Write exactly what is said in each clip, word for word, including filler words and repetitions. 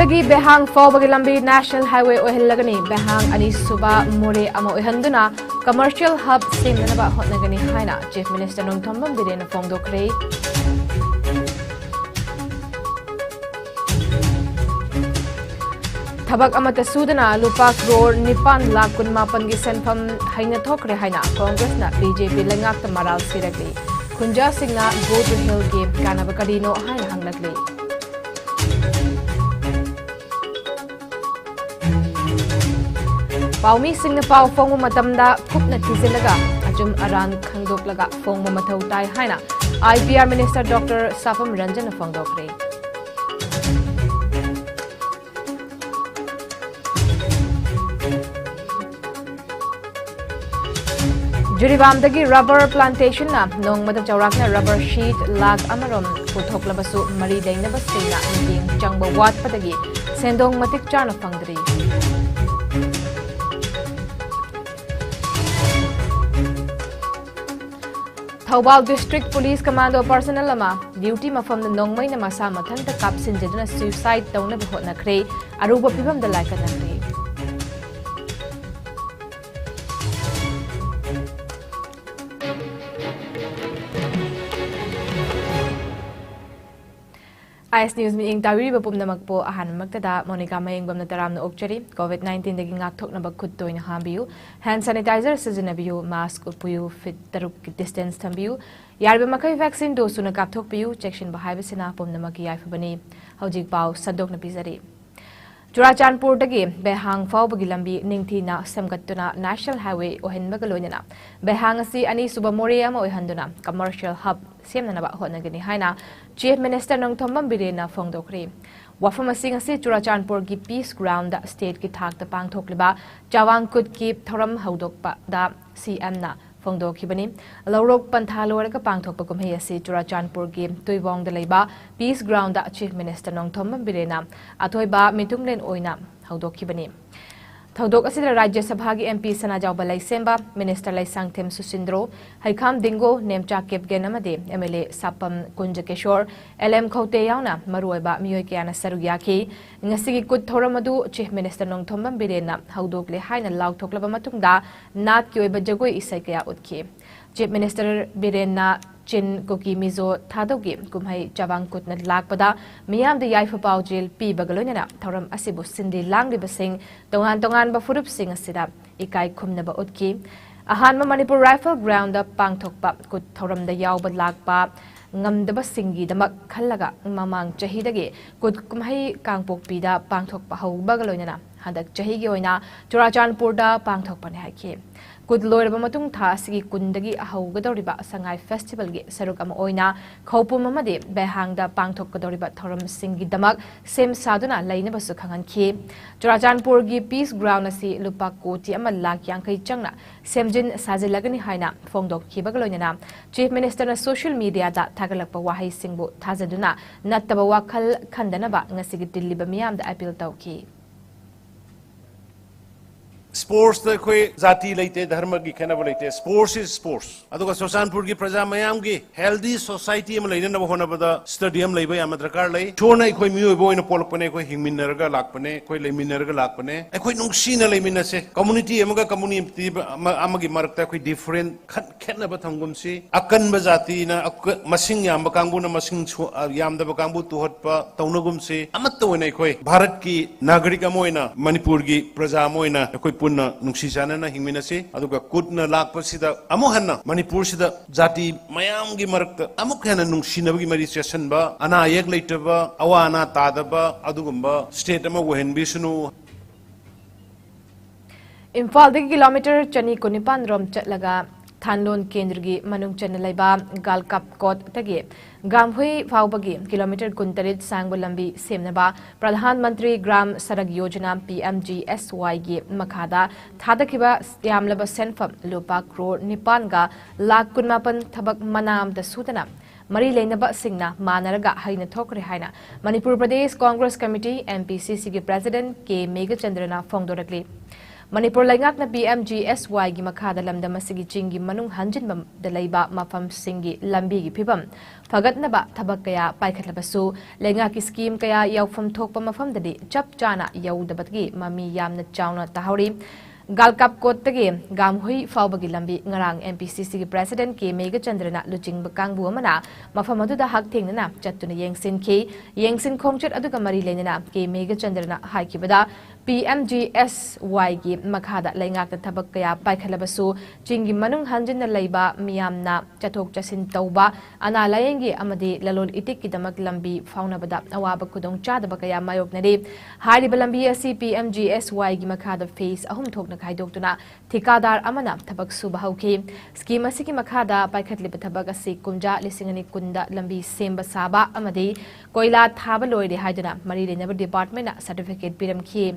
ꯒꯤ ꯕꯦꯍꯥꯡ ꯐꯥꯎꯕꯒꯤ ꯂꯝꯕꯤ National Highway ꯑꯣꯏꯍꯜꯂꯒꯅꯤ꯫ ꯕꯦꯍꯥꯡ ꯑꯅꯤꯁꯨꯕ ꯃꯣꯔꯦ ꯑꯃ ꯑꯣꯏꯍꯟꯗꯨꯅ commercial hub ꯁꯦꯝꯅꯅꯕ ꯍꯣꯠꯅꯒꯅꯤ ꯍꯥꯏꯅ Chief Minister ꯅꯣꯡꯊꯣꯝꯕꯝ ꯕꯤꯔꯦꯟꯅ ꯐꯣꯡꯗꯣꯛꯈ꯭ꯔꯦ꯫ ꯊꯕꯛ ꯑꯃꯠꯇ ꯁꯨꯗꯅ ꯂꯨꯄꯥ ꯀ꯭ꯔꯣꯔ ꯅꯤꯄꯥꯟ ꯂꯥꯈ ꯀꯨꯟꯃꯥꯄꯟꯒꯤ ꯁꯦꯟꯐꯝ ꯍꯩꯅ ꯊꯣꯛꯈ꯭ꯔꯦ ꯍꯥꯏꯅ ꯀꯣꯡꯒ꯭ꯔꯦꯁꯅ ꯕꯤ ꯖꯦ ꯄꯤ ꯂꯩꯉꯥꯛꯇ ꯃꯔꯥꯜ ꯁꯤꯔꯛꯂꯤ꯫ ꯈꯨꯟꯖꯥꯁꯤꯡꯅ Go to Hellꯒꯤ ꯀꯥꯟꯅꯕ ꯀꯔꯤꯅꯣ ꯍꯥꯏꯅ ꯍꯪꯂꯛꯂꯤ꯫ ꯄꯥꯎꯃꯤꯁꯤꯡꯅ ꯄꯥꯎ ꯐꯣꯡꯕ ꯃꯇꯝꯗ ꯀꯨꯞꯅ ꯊꯤꯖꯤꯜꯂꯒ ꯑꯆꯨꯝ ꯑꯔꯥꯟ ꯈꯪꯗꯣꯛꯂꯒ ꯐꯣꯡꯕ ꯃꯊꯧ ꯇꯥꯏ ꯍꯥꯏꯅ I P R Minister Doctor ꯁꯥꯐꯝ ꯔꯟꯖꯟꯅ ꯐꯣꯡꯗꯣꯛꯈ꯭ꯔꯦ꯫ ꯖꯤꯔꯤꯕꯥꯝꯗꯒꯤ rubber plantationꯅ ꯅꯣꯡꯃꯗ ꯆꯥꯎꯔꯥꯛꯅ rubber sheet ꯂꯥꯈ ꯑꯃꯔꯣꯝ ꯄꯨꯊꯣꯛꯂꯕꯁꯨ, ꯃꯔꯤ ꯂꯩꯅꯕꯁꯤꯡꯅ ꯃꯤꯠꯌꯦꯡ ꯆꯪꯕ ꯋꯥꯠꯄꯗꯒꯤ ꯁꯦꯟꯗꯣꯡ ꯃꯇꯤꯛ ꯆꯥꯅ ꯐꯪꯗ꯭ꯔꯤ꯫ Thoubal District Police Commando personnel ꯑꯃ duty ꯃꯐꯝꯗ ꯅꯣꯡꯃꯩꯅ ꯃꯁꯥ ꯃꯊꯟꯇ ꯀꯥꯞꯁꯤꯟꯖꯗꯨꯅ suicide ꯇꯧꯅꯕ ꯍꯣꯠꯅꯈ꯭ꯔꯦ꯫ ꯑꯔꯨꯕ ꯐꯤꯚꯝꯗ ꯂꯥꯏꯀꯠꯅꯈ꯭ꯔꯦ꯫ ꯑꯥꯏ ꯑꯦꯁ News ꯃꯤꯠꯌꯦꯡ ꯇꯥꯕꯤꯔꯤꯕ ꯄꯨꯝꯅꯃꯛꯄꯨ ꯑꯍꯥꯟꯕꯃꯛꯇꯗ ꯃꯣꯅꯤꯀꯥ ꯃꯌꯦꯡꯕꯝꯅ ꯇꯔꯥꯝꯅ ꯑꯣꯛꯆꯔꯤ꯫ COVID nineteenꯗꯒꯤ ꯉꯥꯛꯊꯣꯛꯅꯕ ꯈꯨꯠ ꯇꯣꯏꯅ ꯍꯥꯝꯕꯤꯌꯨ, hand sanitizer ꯁꯤꯖꯤꯟꯅꯕꯤꯌꯨ, mask ꯎꯞꯄꯤꯌꯨ, feet ꯇꯔꯨꯛꯀꯤ distance ꯊꯝꯕꯤꯌꯨ, ꯌꯥꯔꯤꯕ ꯃꯈꯩ vaccine dose ꯁꯨꯅ ꯀꯥꯞꯊꯣꯛꯄꯤꯌꯨ꯫ ꯆꯦꯛꯁꯤꯟꯕ ꯍꯥꯏꯕꯁꯤꯅ ꯄꯨꯝꯅꯃꯛꯀꯤ ꯌꯥꯏꯐꯕꯅꯤ꯫ ꯍꯧꯖꯤꯛ ꯄꯥꯎ ꯁꯟꯗꯣꯛꯅ ꯄꯤꯖꯔꯤ꯫ ꯆꯨꯔꯥꯆꯥꯟꯄꯨꯔꯗꯒꯤ ꯕꯦꯍꯥꯡ ꯐꯥꯎꯕꯒꯤ ꯂꯝꯕꯤ ꯅꯤꯡꯊꯤꯅ ꯁꯦꯝꯒꯠꯇꯨꯅ National Highway ꯑꯣꯏꯍꯟꯕꯒ ꯂꯣꯏꯅꯅ ꯕꯦꯍꯥꯡ ꯑꯁꯤ ꯑꯅꯤꯁꯨꯕ ꯃꯣꯔꯦ ꯑꯃ ꯑꯣꯏꯍꯟꯗꯨꯅ commercial hub ꯁꯦꯝꯅꯅꯕ ꯍꯣꯠꯅꯒꯅꯤ ꯍꯥꯏꯅ Chief Minister ꯅꯣꯡꯊꯣꯝꯕꯝ ꯕꯤꯔꯦꯟꯅ ꯐꯣꯡꯗꯣꯛꯈ꯭ꯔꯦ꯫ ꯋꯥꯐꯝ ꯑꯁꯤ ꯉꯁꯤ ꯆꯨꯔꯥꯆꯥꯟꯄꯨꯔꯒꯤ Peace Groundꯗ stateꯀꯤ ꯊꯥꯛꯇ ꯄꯥꯡꯊꯣꯛꯂꯤꯕ ꯆꯥꯋꯥꯡ ꯀꯨꯠꯀꯤ ꯊꯧꯔꯝ ꯍꯧꯗꯣꯛꯄꯗ ꯁꯤ ꯑꯦꯝꯅ ꯐꯣꯡꯗꯣꯛꯈꯤꯕꯅꯤ꯫ ꯂꯧꯔꯣꯛ ꯄꯟꯊꯥ ꯂꯣꯏꯔꯒ ꯄꯥꯡꯊꯣꯛꯄ ꯀꯨꯝꯍꯩ ꯑꯁꯤ ꯆꯨꯔꯥꯆꯥꯟꯄꯨꯔꯒꯤ ꯇꯨꯏꯋꯣꯡꯗ ꯂꯩꯕ Peace Groundꯗ Chief Minister ꯅꯣꯡꯊꯣꯝꯕꯝ ꯕꯤꯔꯦꯟꯅ ꯑꯊꯣꯏꯕ ꯃꯤꯊꯨꯡꯂꯦꯟ ꯑꯣꯏꯅ ꯍꯧꯗꯣꯛꯈꯤꯕꯅꯤ꯫ ꯊꯧꯗꯣꯛ ꯑꯁꯤꯗ ꯔꯥꯖ꯭ꯌ ꯁꯚꯥꯒꯤ MP ꯁꯅꯥꯖꯥꯎꯕ ꯂꯩꯁꯦꯝꯕ, Minister ꯂꯩꯁꯥꯡꯊꯦꯝ ꯁꯨꯁꯤꯟꯗ꯭ꯔꯣ, ꯍꯩꯈꯥꯝ ꯗꯤꯡꯒꯣ, ꯅꯦꯝꯆꯥ ꯀꯦꯞꯒꯦꯟ ꯑꯃꯗꯤ MLA ꯁꯥꯄꯝ ꯀꯨꯟꯖꯀꯦꯁꯣꯔ, LM ꯈꯧꯇꯦ ꯌꯥꯎꯅ ꯃꯔꯨꯑꯣꯏꯕ ꯃꯤꯑꯣꯏ ꯀꯌꯥꯅ ꯁꯔꯨꯛ ꯌꯥꯈꯤ꯫ ꯉꯁꯤꯒꯤ ꯀꯨꯠ ꯊꯧꯔꯝ ꯑꯗꯨ Chief Minister ꯅꯣꯡꯊꯣꯝꯕꯝ ꯕꯤꯔꯦꯟꯅ ꯍꯧꯗꯣꯛꯂꯦ ꯍꯥꯏꯅ ꯂꯥꯎꯊꯣꯛꯂꯕ ꯃꯇꯨꯡꯗ ꯅꯥꯠꯀꯤ ꯑꯣꯏꯕ ꯖꯒꯣꯏ ꯏꯁꯩ ꯀꯌꯥ ꯎꯠꯈꯤ꯫ Chief Minister ꯕꯤꯔꯦꯟꯅ ꯆꯤꯟ ꯀꯨꯀꯤ ꯃꯤꯖꯣ ꯊꯥꯗꯧꯒꯤ ꯀꯨꯝꯍꯩ ꯆꯥꯕꯥꯡ ꯀꯨꯠꯅ ꯂꯥꯛꯄꯗ ꯃꯤꯌꯥꯝꯗ ꯌꯥꯏꯐ ꯄꯥꯎꯖꯦꯜ ꯄꯤꯕꯒ ꯂꯣꯏꯅꯅ ꯊꯧꯔꯝ ꯑꯁꯤꯕꯨ ꯁꯤꯟꯂꯤ ꯂꯥꯡꯂꯤꯕꯁꯤꯡ ꯇꯣꯉꯥꯟ ꯇꯣꯉꯥꯟꯕ ꯐꯨꯔꯨꯞꯁꯤꯡ ꯑꯁꯤꯗ ꯏꯀꯥꯏ ꯈꯨꯝꯅꯕ ꯎꯠꯈꯤ꯫ ꯑꯍꯥꯟꯕ ꯃꯅꯤꯄꯨꯔ Rifle Groundꯗ ꯄꯥꯡꯊꯣꯛꯄ ꯀꯨꯠ ꯊꯧꯔꯝꯗ ꯌꯥꯎꯕ ꯂꯥꯛꯄ ꯉꯝꯗꯕꯁꯤꯡꯒꯤꯗꯃꯛ ꯈꯜꯂꯒ ꯃꯃꯥꯡ ꯆꯍꯤꯗꯒꯤ ꯀꯨꯠ ꯀꯨꯝꯍꯩ ꯀꯥꯡꯄꯣꯛꯄꯤꯗ ꯄꯥꯡꯊꯣꯛꯄ ꯍꯧꯕꯒ ꯂꯣꯏꯅꯅ ꯍꯟꯗꯛ ꯆꯍꯤꯒꯤ ꯑꯣꯏꯅ ꯆꯨꯔꯥꯆꯥꯟꯄꯨꯔꯗ ꯄꯥꯡꯊꯣꯛꯄꯅꯤ ꯍꯥꯏꯈꯤ꯫ ꯀꯨꯠ ꯂꯣꯏꯔꯕ ꯃꯇꯨꯡ ꯊꯥ ꯑꯁꯤꯒꯤ ꯀꯨꯟꯗꯒꯤ ꯍꯧꯒꯗꯧꯔꯤꯕ ꯁꯉꯥꯏ Festivalꯒꯤ ꯁꯔꯨꯛ ꯑꯃ ꯑꯣꯏꯅ ꯈꯧꯄꯨꯝ ꯑꯃꯗꯤ ꯕꯦꯍꯥꯡꯗ ꯄꯥꯡꯊꯣꯛꯀꯗꯧꯔꯤꯕ ꯊꯧꯔꯝꯁꯤꯡꯒꯤꯗꯃꯛ ꯁꯦꯝ ꯁꯥꯗꯨꯅ ꯂꯩꯅꯕꯁꯨ ꯈꯪꯍꯟꯈꯤ꯫ ꯆꯨꯔꯥꯆꯥꯟꯄꯨꯔꯒꯤ Peace Ground ꯑꯁꯤ ꯂꯨꯄꯥ ꯀꯣꯇꯤ ꯑꯃ ꯂꯥꯈ ꯌꯥꯡꯈꯩ ꯆꯪꯅ ꯁꯦꯝꯖꯤꯟ ꯁꯥꯖꯤꯜꯂꯒꯅꯤ ꯍꯥꯏꯅ ꯐꯣꯡꯗꯣꯛꯈꯤꯕꯒ ꯂꯣꯏꯅꯅ Chief Ministerꯅ social mediaꯗ ꯊꯥꯒꯠꯂꯛꯄ ꯋꯥꯍꯩꯁꯤꯡꯕꯨ ꯊꯥꯖꯗꯨꯅ ꯅꯠꯇꯕ ꯋꯥꯈꯜ ꯈꯟꯗꯅꯕ ꯉꯁꯤꯒꯤ ꯇꯤꯜꯂꯤꯕ ꯃꯤꯌꯥꯝꯗ appeal ꯇꯧꯈꯤ꯫ Sportsꯇ ꯑꯩꯈꯣꯏ ꯖꯥꯇꯤ ꯂꯩꯇꯦ, ꯙꯔꯃꯒꯤ ꯈꯦꯠꯅꯕ ꯂꯩꯇꯦ꯫ Sports is sports꯫ ꯑꯗꯨꯒ ꯆꯨꯔꯆꯥꯟꯄꯨꯔꯒꯤ ꯄ꯭ꯔꯖꯥ ꯃꯌꯥꯝꯒꯤ healthy society ꯑꯃ ꯂꯩꯅꯅꯕ ꯍꯣꯠꯅꯕꯗ stadium ꯂꯩꯕ ꯌꯥꯝꯅ ꯗꯔꯀꯥꯔ ꯂꯩ꯫ ꯏꯁꯣꯔꯅ ꯑꯩꯈꯣꯏ ꯃꯤꯑꯣꯏꯕ ꯑꯣꯏꯅ ꯄꯣꯛꯂꯛꯄꯅꯦ, ꯑꯩꯈꯣꯏ ꯍꯤꯡꯃꯤꯟꯅꯔꯒ ꯂꯥꯛꯄꯅꯦ, ꯑꯩꯈꯣꯏ ꯂꯩꯃꯤꯟꯅꯔꯒ ꯂꯥꯛꯄꯅꯦ꯫ ꯑꯩꯈꯣꯏ ꯅꯨꯡꯁꯤꯅ ꯂꯩꯃꯤꯟꯅꯁꯦ꯫ Community ꯑꯃꯒ community ꯑꯃ-, ꯑꯃꯒꯤ ꯃꯔꯛꯇ ꯑꯩꯈꯣꯏ different ꯈꯠ-, ꯈꯦꯠꯅꯕ ꯊꯝꯒꯨꯝꯁꯤ꯫ ꯑꯀꯟꯕ ꯖꯥꯇꯤꯅ ꯑꯀ-, ꯃꯁꯤꯡ ꯌꯥꯝꯕ ꯀꯥꯡꯕꯨꯅ ꯃꯁꯤꯡ ꯁꯨ-, ꯑ, ꯌꯥꯝꯗꯕ ꯀꯥꯡꯕꯨ ꯇꯨꯍꯠꯄ ꯇꯧꯅꯒꯨꯝꯁꯤ꯫ ꯑꯃꯠꯇ ꯑꯣꯏꯅ ꯑꯩꯈꯣꯏ ꯚꯥꯔꯠꯀꯤ ꯅꯥꯒꯔꯤꯛ ꯑꯃ ꯑꯣꯏꯅ, ꯃꯅꯤꯄꯨꯔꯒꯤ ꯄ꯭ꯔꯖꯥ ꯑꯃ ꯑꯣꯏꯅ ꯑꯩꯈꯣꯏ ꯄꯨꯟꯅ ꯅꯨꯡꯁꯤ ꯆꯥꯟꯅꯅ ꯍꯤꯡꯃꯤꯟꯅꯁꯤ꯫ ꯑꯗꯨꯒ ꯀꯨꯠꯅ ꯂꯥꯛꯄꯁꯤꯗ ꯑꯃꯨꯛ ꯍꯟꯅ ꯃꯅꯤꯄꯨꯔꯁꯤꯗ ꯖꯥꯇꯤ ꯃꯌꯥꯝꯒꯤ ꯃꯔꯛꯇ ꯑꯃꯨꯛ ꯍꯦꯟꯅ ꯅꯨꯡꯁꯤꯅꯕꯒꯤ ꯃꯔꯤ ꯆꯦꯠꯁꯤꯟꯕ, ꯑꯅꯥ ꯑꯌꯦꯛ ꯂꯩꯇꯕ, ꯑꯋꯥ ꯑꯅꯥ ꯇꯥꯗꯕ ꯑꯗꯨꯒꯨꯝꯕ state ꯑꯃ ꯑꯣꯏꯍꯟꯕꯤꯁꯅꯨ꯫ ꯏꯝꯐꯥꯜꯗꯒꯤ kilometre ꯆꯅꯤ ꯀꯨꯟꯅꯤꯄꯥꯟ ꯔꯣꯝ ꯆꯠꯂꯒ ꯊꯥꯟꯂꯣꯟ ꯀꯦꯟꯗ꯭ꯔꯒꯤ ꯃꯅꯨꯡ ꯆꯟꯅ ꯂꯩꯕ ꯒꯥꯜꯀꯥꯞꯀꯣꯠꯇꯒꯤ ꯒꯥꯝꯍꯨꯏ ꯐꯥꯎꯕꯒꯤ kilometre ꯀꯨꯟꯇꯔꯦꯠ ꯁꯥꯡꯕ ꯂꯝꯕꯤ ꯁꯦꯝꯅꯕ ꯄ꯭ꯔꯙꯥꯟ ꯃꯟꯇ꯭ꯔꯤ ꯒ꯭ꯔꯥꯝ ꯁꯔꯛ ꯌꯣꯖꯅꯥ, PMGSYꯒꯤ ꯃꯈꯥꯗ ꯊꯥꯗꯈꯤꯕ ꯌꯥꯝꯂꯕ ꯁꯦꯟꯐꯝ ꯂꯨꯄꯥ ꯀ꯭ꯔꯣꯔ ꯅꯤꯄꯥꯟꯒ ꯂꯥꯈ ꯀꯨꯟꯃꯥꯄꯟ ꯊꯕꯛ ꯃꯅꯥ ꯑꯃꯇ ꯁꯨꯗꯅ ꯃꯔꯤ ꯂꯩꯅꯕꯁꯤꯡꯅ ꯃꯥꯟꯅꯔꯒ ꯍꯩꯅ ꯊꯣꯛꯈ꯭ꯔꯦ ꯍꯥꯏꯅ Manipur Pradesh Congress committee, M P C C, ꯒꯤ ꯄ꯭ꯔꯦꯁꯤꯗꯦꯟꯠ ꯀꯦ ꯃꯦꯘꯆꯟꯗ꯭ꯔꯅ ꯐꯣꯡꯗꯣꯔꯛꯂꯤ꯫ ꯃꯅꯤꯄꯨꯔ ꯂꯩꯉꯥꯛꯅ P M G S Y ꯒꯤ ꯃꯈꯥꯗ ꯂꯝꯗꯝ ꯑꯁꯤꯒꯤ ꯆꯤꯡꯒꯤ ꯃꯅꯨꯡ ꯍꯟꯖꯤꯟꯕꯗ ꯂꯩꯕ ꯃꯐꯝꯁꯤꯡꯒꯤ ꯂꯝꯕꯤꯒꯤ ꯐꯤꯕꯝ ꯐꯒꯠꯅꯕ ꯊꯕꯛ ꯀꯌꯥ ꯄꯥꯏꯈꯠꯂꯕꯁꯨ, ꯂꯩꯉꯥꯛꯀꯤ ꯁ꯭ꯀꯤꯝ ꯀꯌꯥ ꯌꯥꯎꯐꯝ ꯊꯣꯛꯄ ꯃꯐꯝꯗꯗꯤ ꯆꯞ ꯆꯥꯅ ꯌꯧꯗꯕꯒꯤ ꯃꯃꯤ ꯌꯥꯝꯅ ꯆꯥꯎꯅ ꯇꯥꯍꯧꯔꯤ꯫ ꯒꯥꯜꯀꯥꯞꯀꯣꯠꯇꯒꯤ ꯒꯥꯝꯍꯨꯏ ꯐꯥꯎꯕꯒꯤ ꯂꯝꯕꯤ ꯉꯔꯥꯡ M P C C ꯒꯤ ꯄ꯭ꯔꯦꯁꯤꯗꯦꯟꯠ ꯀꯦ ꯃꯦꯘꯆꯟꯗ꯭ꯔꯅ ꯂꯨꯆꯤꯡꯕ ꯀꯥꯡꯕꯨ ꯑꯃꯅ ꯃꯐꯝ ꯑꯗꯨꯗ ꯍꯛꯊꯦꯡꯅꯅ ꯆꯠꯇꯨꯅ ꯌꯦꯡꯁꯤꯟꯈꯤ꯫ ꯌꯦꯡꯁꯤꯟ ꯈꯣꯡꯆꯠ ꯑꯗꯨꯒ ꯃꯔꯤ ꯂꯩꯅꯅ ꯀꯦ ꯃꯦꯘꯆꯟꯗ꯭ꯔꯅ ꯍꯥꯏꯈꯤꯕꯗ, P M G S Y ꯒꯤ ꯃꯈꯥꯗ ꯂꯩꯉꯥꯛꯇ ꯊꯕꯛ ꯀꯌꯥ ꯄꯥꯏꯈꯠꯂꯕꯁꯨ, ꯆꯤꯡꯒꯤ ꯃꯅꯨꯡ ꯍꯟꯖꯤꯟꯅ ꯂꯩꯕ ꯃꯤꯌꯥꯝꯅ ꯆꯠꯊꯣꯛ ꯆꯠꯁꯤꯟ ꯇꯧꯕ, ꯑꯅꯥ ꯂꯥꯌꯦꯡꯒꯤ ꯑꯃꯗꯤ ꯂꯂꯣꯟ ꯏꯇꯤꯛꯀꯤꯗꯃꯛ ꯂꯝꯕꯤ ꯐꯥꯎꯅꯕꯗ ꯑꯋꯥꯕ ꯈꯨꯗꯣꯡꯆꯥꯗꯕ ꯀꯌꯥ ꯃꯥꯌꯣꯛꯅꯔꯤ꯫ ꯍꯥꯏꯔꯤꯕ ꯂꯝꯕꯤ ꯑꯁꯤ P M G S Y ꯒꯤ ꯃꯈꯥꯗ ꯐꯦꯖ ꯑꯍꯨꯝ ꯊꯣꯛꯅ ꯈꯥꯏꯗꯣꯛꯇꯨꯅ ꯊꯤꯀꯥꯗꯥꯔ ꯑꯃꯅ ꯊꯕꯛ ꯁꯨꯕ ꯍꯧꯈꯤ꯫ ꯁ꯭ꯀꯤꯝ ꯑꯁꯤꯒꯤ ꯃꯈꯥꯗ ꯄꯥꯏꯈꯠꯂꯤꯕ ꯊꯕꯛ ꯑꯁꯤ ꯀꯨꯝꯖꯥ ꯂꯤꯁꯤꯡ ꯑꯅꯤ ꯀꯨꯟꯗ ꯂꯝꯕꯤ ꯁꯦꯝꯕ ꯁꯥꯕ ꯑꯃꯗꯤ ꯀꯣꯏꯂꯥ ꯊꯥꯕ ꯂꯣꯏꯔꯦ ꯍꯥꯏꯗꯨꯅ ꯃꯔꯤ ꯂꯩꯅꯕ ꯗꯤꯄꯥꯔꯠꯃꯦꯟꯠꯅ ꯁꯥꯔꯇꯤꯐꯤꯀꯦꯠ ꯄꯤꯔꯝꯈꯤ꯫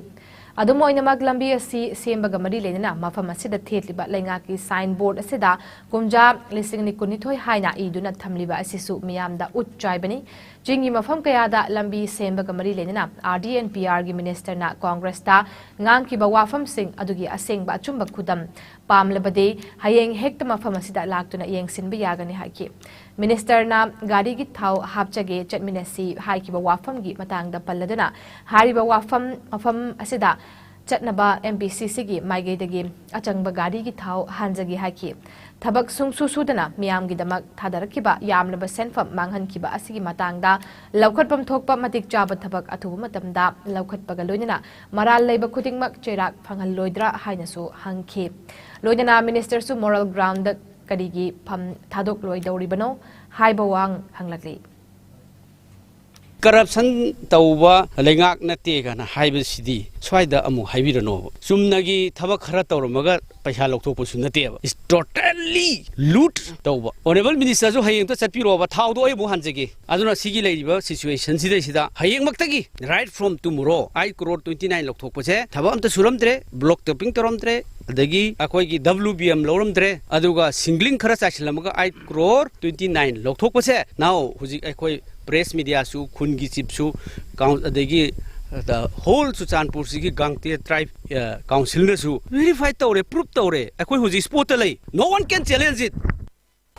ꯑꯗꯨꯝ ꯑꯣꯏꯅꯃꯛ, ꯂꯝꯕꯤ ꯑꯁꯤ ꯁꯦꯝꯕꯒ ꯃꯔꯤ ꯂꯩꯅꯅ ꯃꯐꯝ ꯑꯁꯤꯗ ꯊꯦꯠꯂꯤꯕ ꯂꯩꯉꯥꯛꯀꯤ ꯁꯥꯏꯟ ꯕꯣꯔꯗ ꯑꯁꯤꯗ ꯀꯨꯝꯖꯥ ꯂꯤꯁꯤꯡ ꯑꯅꯤ ꯀꯨꯟꯅꯤꯊꯣꯏ ꯍꯥꯏꯅ ꯏꯗꯨꯅ ꯊꯝꯂꯤꯕ ꯑꯁꯤꯁꯨ ꯃꯤꯌꯥꯝꯗ ꯎꯠ ꯆꯥꯏꯕꯅꯤ꯫ ꯆꯤꯡꯒꯤ ꯃꯐꯝ ꯀꯌꯥꯗ ꯂꯝꯕꯤ ꯁꯦꯝꯕꯒ ꯃꯔꯤ ꯂꯩꯅꯅ R D and P R ꯒꯤ ꯃꯤꯅꯤꯁꯇꯔꯅ ꯀꯣꯡꯒ꯭ꯔꯦꯁꯇ ꯉꯥꯡꯈꯤꯕ ꯋꯥꯐꯝꯁꯤꯡ ꯑꯗꯨꯒꯤ ꯑꯁꯦꯡꯕ ꯑꯆꯨꯝꯕ ꯈꯨꯗꯝ ꯄꯥꯝꯂꯕꯗꯤ, ꯍꯌꯦꯡ ꯍꯦꯛꯇ ꯃꯐꯝ ꯑꯁꯤꯗ ꯂꯥꯛꯇꯨꯅ ꯌꯦꯡꯁꯤꯟꯕ ꯌꯥꯒꯅꯤ ꯍꯥꯏꯈꯤ꯫ ꯃꯤꯅꯤꯁꯇꯔꯅ ꯒꯥꯔꯤꯒꯤ ꯊꯥꯎ ꯍꯥꯞꯆꯒꯦ, ꯆꯠꯃꯤꯟꯅꯁꯤ ꯍꯥꯏꯈꯤꯕ ꯋꯥꯐꯝꯒꯤ ꯃꯇꯥꯡꯗ ꯄꯜꯂꯗꯨꯅ, ꯍꯥꯏꯔꯤꯕ ꯋꯥꯐꯝ, ꯃꯐꯝ ꯑꯁꯤꯗ ꯆꯠꯅꯕ M P C C ꯒꯤ ꯃꯥꯏꯀꯩꯗꯒꯤ ꯑꯆꯪꯕ ꯒꯥꯔꯤꯒꯤ ꯊꯥꯎ ꯍꯥꯟꯖꯒꯦ ꯍꯥꯏꯈꯤ꯫ ꯊꯕꯛ ꯁꯨꯡꯁꯨ ꯁꯨꯗꯅ ꯃꯤꯌꯥꯝꯒꯤꯗꯃꯛ ꯊꯥꯗꯔꯛꯈꯤꯕ ꯌꯥꯝꯂꯕ ꯁꯦꯟꯐꯝ ꯃꯥꯡꯍꯟꯈꯤꯕ ꯑꯁꯤꯒꯤ ꯃꯇꯥꯡꯗ ꯂꯧꯈꯠꯐꯝ ꯊꯣꯛꯄ ꯃꯇꯤꯛ ꯆꯥꯕ ꯊꯕꯛ ꯑꯊꯨꯕ ꯃꯇꯝꯗ ꯂꯧꯈꯠꯄꯒ ꯂꯣꯏꯅꯅ ꯃꯔꯥꯜ ꯂꯩꯕ ꯈꯨꯗꯤꯡꯃꯛ ꯆꯩꯔꯥꯛ ꯐꯪꯍꯜꯂꯣꯏꯗ꯭ꯔꯥ ꯍꯥꯏꯅꯁꯨ ꯍꯪꯈꯤ꯫ ꯂꯣꯏꯅꯅ ꯃꯤꯅꯤꯁꯇꯔꯁꯨ moral ground ꯗ ꯀꯔꯤꯒꯤ ꯐꯝ ꯊꯥꯗꯣꯛꯂꯣꯏꯗꯧꯔꯤꯕꯅꯣ ꯍꯥꯏꯕ ꯋꯥꯍꯪ ꯍꯪꯂꯛꯂꯤ꯫ ꯀꯔꯞꯁꯟ ꯇꯧꯕ ꯂꯩꯉꯥꯛ ꯅꯠꯇꯦ ꯀꯥꯏꯅ ꯍꯥꯏꯕꯁꯤꯗꯤ ꯁ꯭ꯋꯥꯏꯗ ꯑꯃꯨꯛ ꯍꯥꯏꯕꯤꯔꯅꯣꯕ꯫ ꯆꯨꯝꯅꯒꯤ ꯊꯕꯛ ꯈꯔ ꯇꯧꯔꯝꯃꯒ ꯄꯩꯁꯥ ꯂꯧꯊꯣꯛꯄꯁꯨ ꯅꯠꯇꯦꯕ꯫ It's totally loot ꯇꯧꯕ꯫ Honourable Minister ꯁꯨ ꯍꯌꯦꯡꯇ ꯆꯠꯄꯤꯔꯣꯕ, ꯊꯥꯎꯗꯣ ꯑꯩ ꯑꯃꯨꯛ ꯍꯥꯟꯖꯒꯦ꯫ ꯑꯗꯨꯅ ꯁꯤꯒꯤ ꯂꯩꯔꯤꯕ situation ꯁꯤꯗꯩꯁꯤꯗ ꯍꯌꯦꯡꯃꯛꯇꯒꯤ, right from tomorrow, ꯑꯩ crore twenty nine ꯂꯧꯊꯣꯛꯄꯁꯦ ꯊꯕꯛ ꯑꯝꯇ ꯁꯨꯔꯝꯗ꯭ꯔꯦ, block topping ꯇꯧꯔꯝꯗ꯭ꯔꯦ, ꯑꯗꯒꯤ ꯑꯩꯈꯣꯏꯒꯤ W B M ꯂꯧꯔꯝꯗ꯭ꯔꯦ, ꯑꯗꯨꯒ ꯁꯤꯡꯒ꯭ꯂꯤꯡ ꯈꯔ ꯆꯥꯏꯁꯤꯜꯂꯝꯃꯒ eight crore twenty nine ꯂꯧꯊꯣꯛꯄꯁꯦ, now ꯍꯧꯖꯤꯛ ꯑꯩꯈꯣꯏ press mediaꯁꯨ, ꯈꯨꯟꯒꯤ chiefꯁꯨ, ꯀꯥꯎꯟ-, ꯑꯗꯒꯤ the whole ꯆꯨꯔꯆꯥꯟꯄꯨꯔꯁꯤꯒꯤ ꯒꯥꯡꯇꯦ tribe, ꯑ, councilꯅꯁꯨ verify ꯇꯧꯔꯦ, proof ꯇꯧꯔꯦ꯫ ꯑꯩꯈꯣꯏ ꯍꯧꯖꯤꯛ spotꯇ ꯂꯩ, no one can challenge it꯫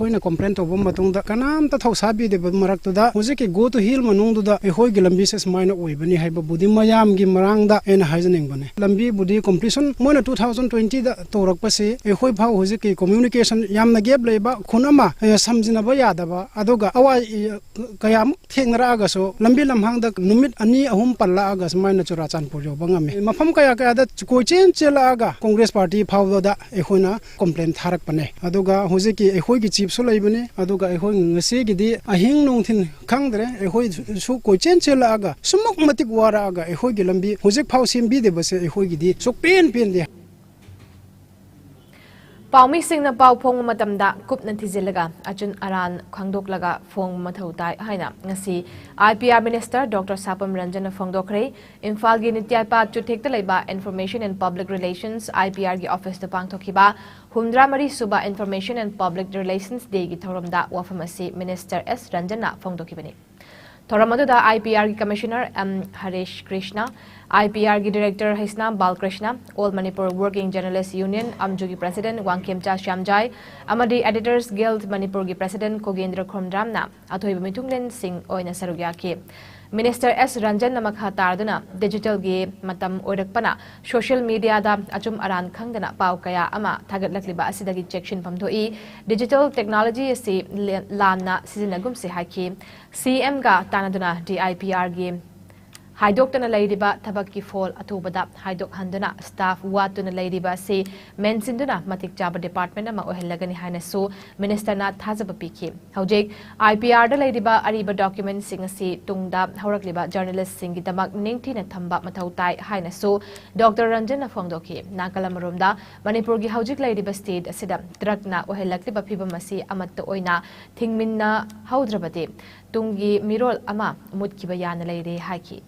ꯑꯩꯈꯣꯏꯅ complain ꯇꯧꯕ ꯃꯇꯨꯡꯗ ꯀꯅꯥꯝꯇ ꯊꯧꯁꯥꯕꯤꯗꯕ ꯃꯔꯛꯇꯨꯗ ꯍꯧꯖꯤꯛꯀꯤ Go to Hill ꯃꯅꯨꯡꯗꯨꯗ ꯑꯩꯈꯣꯏꯒꯤ ꯂꯝꯕꯤꯁꯦ ꯁꯨꯃꯥꯏꯅ ꯑꯣꯏꯕꯅꯤ ꯍꯥꯏꯕꯕꯨꯗꯤ ꯃꯌꯥꯝꯒꯤ ꯃꯃꯥꯡꯗ ꯑꯩꯅ ꯍꯥꯏꯖꯅꯤꯡꯕꯅꯦ꯫ ꯂꯝꯕꯤꯕꯨꯗꯤ completion ꯃꯣꯏꯅ two thousand twentyꯗ ꯇꯧꯔꯛꯄꯁꯤ ꯑꯩꯈꯣꯏ ꯐꯥꯎ ꯍꯧꯖꯤꯛꯀꯤ communication ꯌꯥꯝꯅ gap ꯂꯩꯕ, ꯈꯨꯟ ꯑꯃ, ꯑꯦ, ꯁꯝꯖꯤꯟꯅꯕ ꯌꯥꯗꯕ, ꯑꯗꯨꯒ ꯑꯋꯥ, ꯑꯦ, ꯀꯌꯥꯃꯨꯛ ꯊꯦꯡꯅꯔꯛꯑꯒꯁꯨ ꯂꯝꯕꯤ ꯂꯝꯍꯥꯡꯗ ꯅꯨꯃꯤꯠ ꯑꯅꯤ ꯑꯍꯨꯝ ꯄꯜꯂꯛꯑꯒ ꯁꯨꯃꯥꯏꯅ ꯆꯨꯔꯥꯆꯥꯟꯄꯨꯔ ꯌꯧꯕ ꯉꯝꯃꯤ꯫ ꯃꯐꯝ ꯀꯌꯥ ꯀꯌꯥꯗ ꯀꯣꯏꯆꯦꯟ ꯆꯦꯜꯂꯛꯑꯒ Congress party ꯐꯥꯎꯕꯗ ꯑꯩꯈꯣꯏꯅ complain ꯊꯥꯔꯛꯄꯅꯦ꯫ ꯑꯗꯨꯒ ꯍꯧꯖꯤꯛꯀꯤ ꯑꯩꯈꯣꯏꯒꯤ chiefꯁꯨ ꯂꯩꯕꯅꯤ, ꯑꯗꯨꯒ ꯑꯩꯈꯣꯏ ꯉꯁꯤꯒꯤꯗꯤ ꯑꯍꯤꯡ ꯅꯨꯡꯊꯤꯟ ꯈꯪꯗ꯭ꯔꯦ, ꯑꯩꯈꯣꯏꯁꯨ ꯀꯣꯏꯆꯦꯟ ꯆꯦꯜꯂꯛꯑꯒ ꯁꯨꯃꯨꯛ ꯃꯇꯤꯛ ꯋꯥꯔꯛꯑꯒ ꯑꯩꯈꯣꯏꯒꯤ ꯂꯝꯕꯤ ꯍꯧꯖꯤꯛ ꯐꯥꯎ ꯁꯦꯝꯕꯤꯗꯕꯁꯦ ꯑꯩꯈꯣꯏꯒꯤꯗꯤ ꯁꯨꯛꯄꯦꯟ ꯄꯦꯟꯗꯦ꯫ ꯄꯥꯎꯃꯤꯁꯤꯡꯅ ꯄꯥꯎ ꯐꯣꯡꯕ ꯃꯇꯝꯗ ꯀꯨꯞꯅ ꯊꯤꯖꯤꯜꯂꯒ ꯑꯆꯨꯝ ꯑꯔꯥꯟ ꯈꯪꯗꯣꯛꯂꯒ ꯐꯣꯡꯕ ꯃꯊꯧ ꯇꯥꯏ ꯍꯥꯏꯅ ꯉꯁꯤ I P R minister Doctor ꯁꯥꯄꯝ ꯔꯟꯖꯟꯅ ꯐꯣꯡꯗꯣꯛꯈ꯭ꯔꯦ꯫ ꯏꯝꯐꯥꯜꯒꯤ ꯅꯤꯇ꯭ꯌꯥꯏꯄꯥꯠ ꯆꯨꯊꯦꯛꯇ ꯂꯩꯕ Information and Public Relations, I P Rꯒꯤ officeꯇ ꯄꯥꯡꯊꯣꯛꯈꯤꯕ ꯍꯨꯝꯗ꯭ꯔꯥ ꯃꯔꯤ ꯁꯨꯕ Information and Public Relations Dayꯒꯤ ꯊꯧꯔꯝꯗ ꯋꯥꯐꯝ ꯑꯁꯤ minister S ꯔꯟꯖꯟꯅ ꯐꯣꯡꯗꯣꯛꯈꯤꯕꯅꯤ꯫ ꯊꯧꯔꯝ ꯑꯗꯨꯗ I P Rꯒꯤ commissioner M ꯍꯔꯦꯁ Krishna, I P Rꯒꯤ director Heisnam Balkrishna, All Manipur Working Journalist Union, ꯑꯝꯖꯨꯒꯤ president Wangkhemcha Shyamjai ꯑꯃꯗꯤ Editors Guild ꯃꯅꯤꯄꯨꯔꯒꯤ president ꯈꯣꯒꯦꯟꯗ꯭ꯔ ꯈꯣꯝꯗ꯭ꯔꯥꯝꯅ ꯑꯊꯣꯏꯕ ꯃꯤꯊꯨꯡꯂꯦꯟꯁꯤꯡ ꯑꯣꯏꯅ ꯁꯔꯨꯛ ꯌꯥꯈꯤ꯫ Minister S ꯔꯟꯖꯟꯅ ꯃꯈꯥ ꯇꯥꯔꯗꯨꯅ digitalꯒꯤ ꯃꯇꯝ ꯑꯣꯏꯔꯛꯄꯅ social mediaꯗ ꯑꯆꯨꯝ ꯑꯔꯥꯟ ꯈꯪꯗꯅ ꯄꯥꯎ ꯀꯌꯥ ꯑꯃ ꯊꯥꯒꯠꯂꯛꯂꯤꯕ ꯑꯁꯤꯗꯒꯤ ꯆꯦꯛꯁꯤꯟꯐꯝ ꯊꯣꯛꯏ꯫ Digital technology ꯑꯁꯤ ꯂꯦ-, ꯂꯥꯟꯅ ꯁꯤꯖꯤꯟꯅꯒꯨꯝꯁꯤ ꯍꯥꯏꯈꯤ꯫ C Mꯒ ꯇꯥꯟꯅꯗꯨꯅ D I P Rꯒꯤ ꯍꯥꯏꯗꯣꯛꯇꯅ ꯂꯩꯔꯤꯕ ꯊꯕꯛꯀꯤ ꯐꯣꯜ ꯑꯊꯨꯕꯗ ꯍꯥꯏꯗꯣꯛꯍꯟꯗꯨꯅ staff ꯋꯥꯠꯇꯨꯅ ꯂꯩꯔꯤꯕ ꯑꯁꯤ ꯃꯦꯟꯁꯤꯟꯗꯨꯅ ꯃꯇꯤꯛ ꯆꯥꯕ department ꯑꯃ ꯑꯣꯏꯍꯜꯂꯒꯅꯤ ꯍꯥꯏꯅꯁꯨ ministerꯅ ꯊꯥꯖꯕ ꯄꯤꯈꯤ꯫ ꯍꯧꯖꯤꯛ I P Rꯗ ꯂꯩꯔꯤꯕ ꯑꯔꯤꯕ documentꯁꯤꯡ ꯑꯁꯤ ꯇꯨꯡꯗ ꯍꯧꯔꯛꯂꯤꯕ journalistꯁꯤꯡꯒꯤꯗꯃꯛ ꯅꯤꯡꯊꯤꯅ ꯊꯝꯕ ꯃꯊꯧ ꯇꯥꯏ ꯍꯥꯏꯅꯁꯨ Doctor ꯔꯟꯖꯟꯅ ꯐꯣꯡꯗꯣꯛꯈꯤ꯫ ꯅꯥꯀꯜ ꯑꯃꯔꯣꯝꯗ ꯃꯅꯤꯄꯨꯔꯒꯤ ꯍꯧꯖꯤꯛ ꯂꯩꯔꯤꯕ state ꯑꯁꯤꯗ drugꯅ ꯑꯣꯏꯍꯜꯂꯛꯂꯤꯕ ꯐꯤꯕꯝ ꯑꯁꯤ ꯑꯃꯠꯇ ꯑꯣꯏꯅ ꯊꯤꯡꯃꯤꯟꯅꯍꯧꯗ꯭ꯔꯕꯗꯤ ꯇꯨꯡꯒꯤ ꯃꯤꯔꯣꯜ ꯑꯃ ꯃꯨꯠꯈꯤꯕ ꯌꯥꯅ ꯂꯩꯔꯦ ꯍꯥꯏꯈꯤ꯫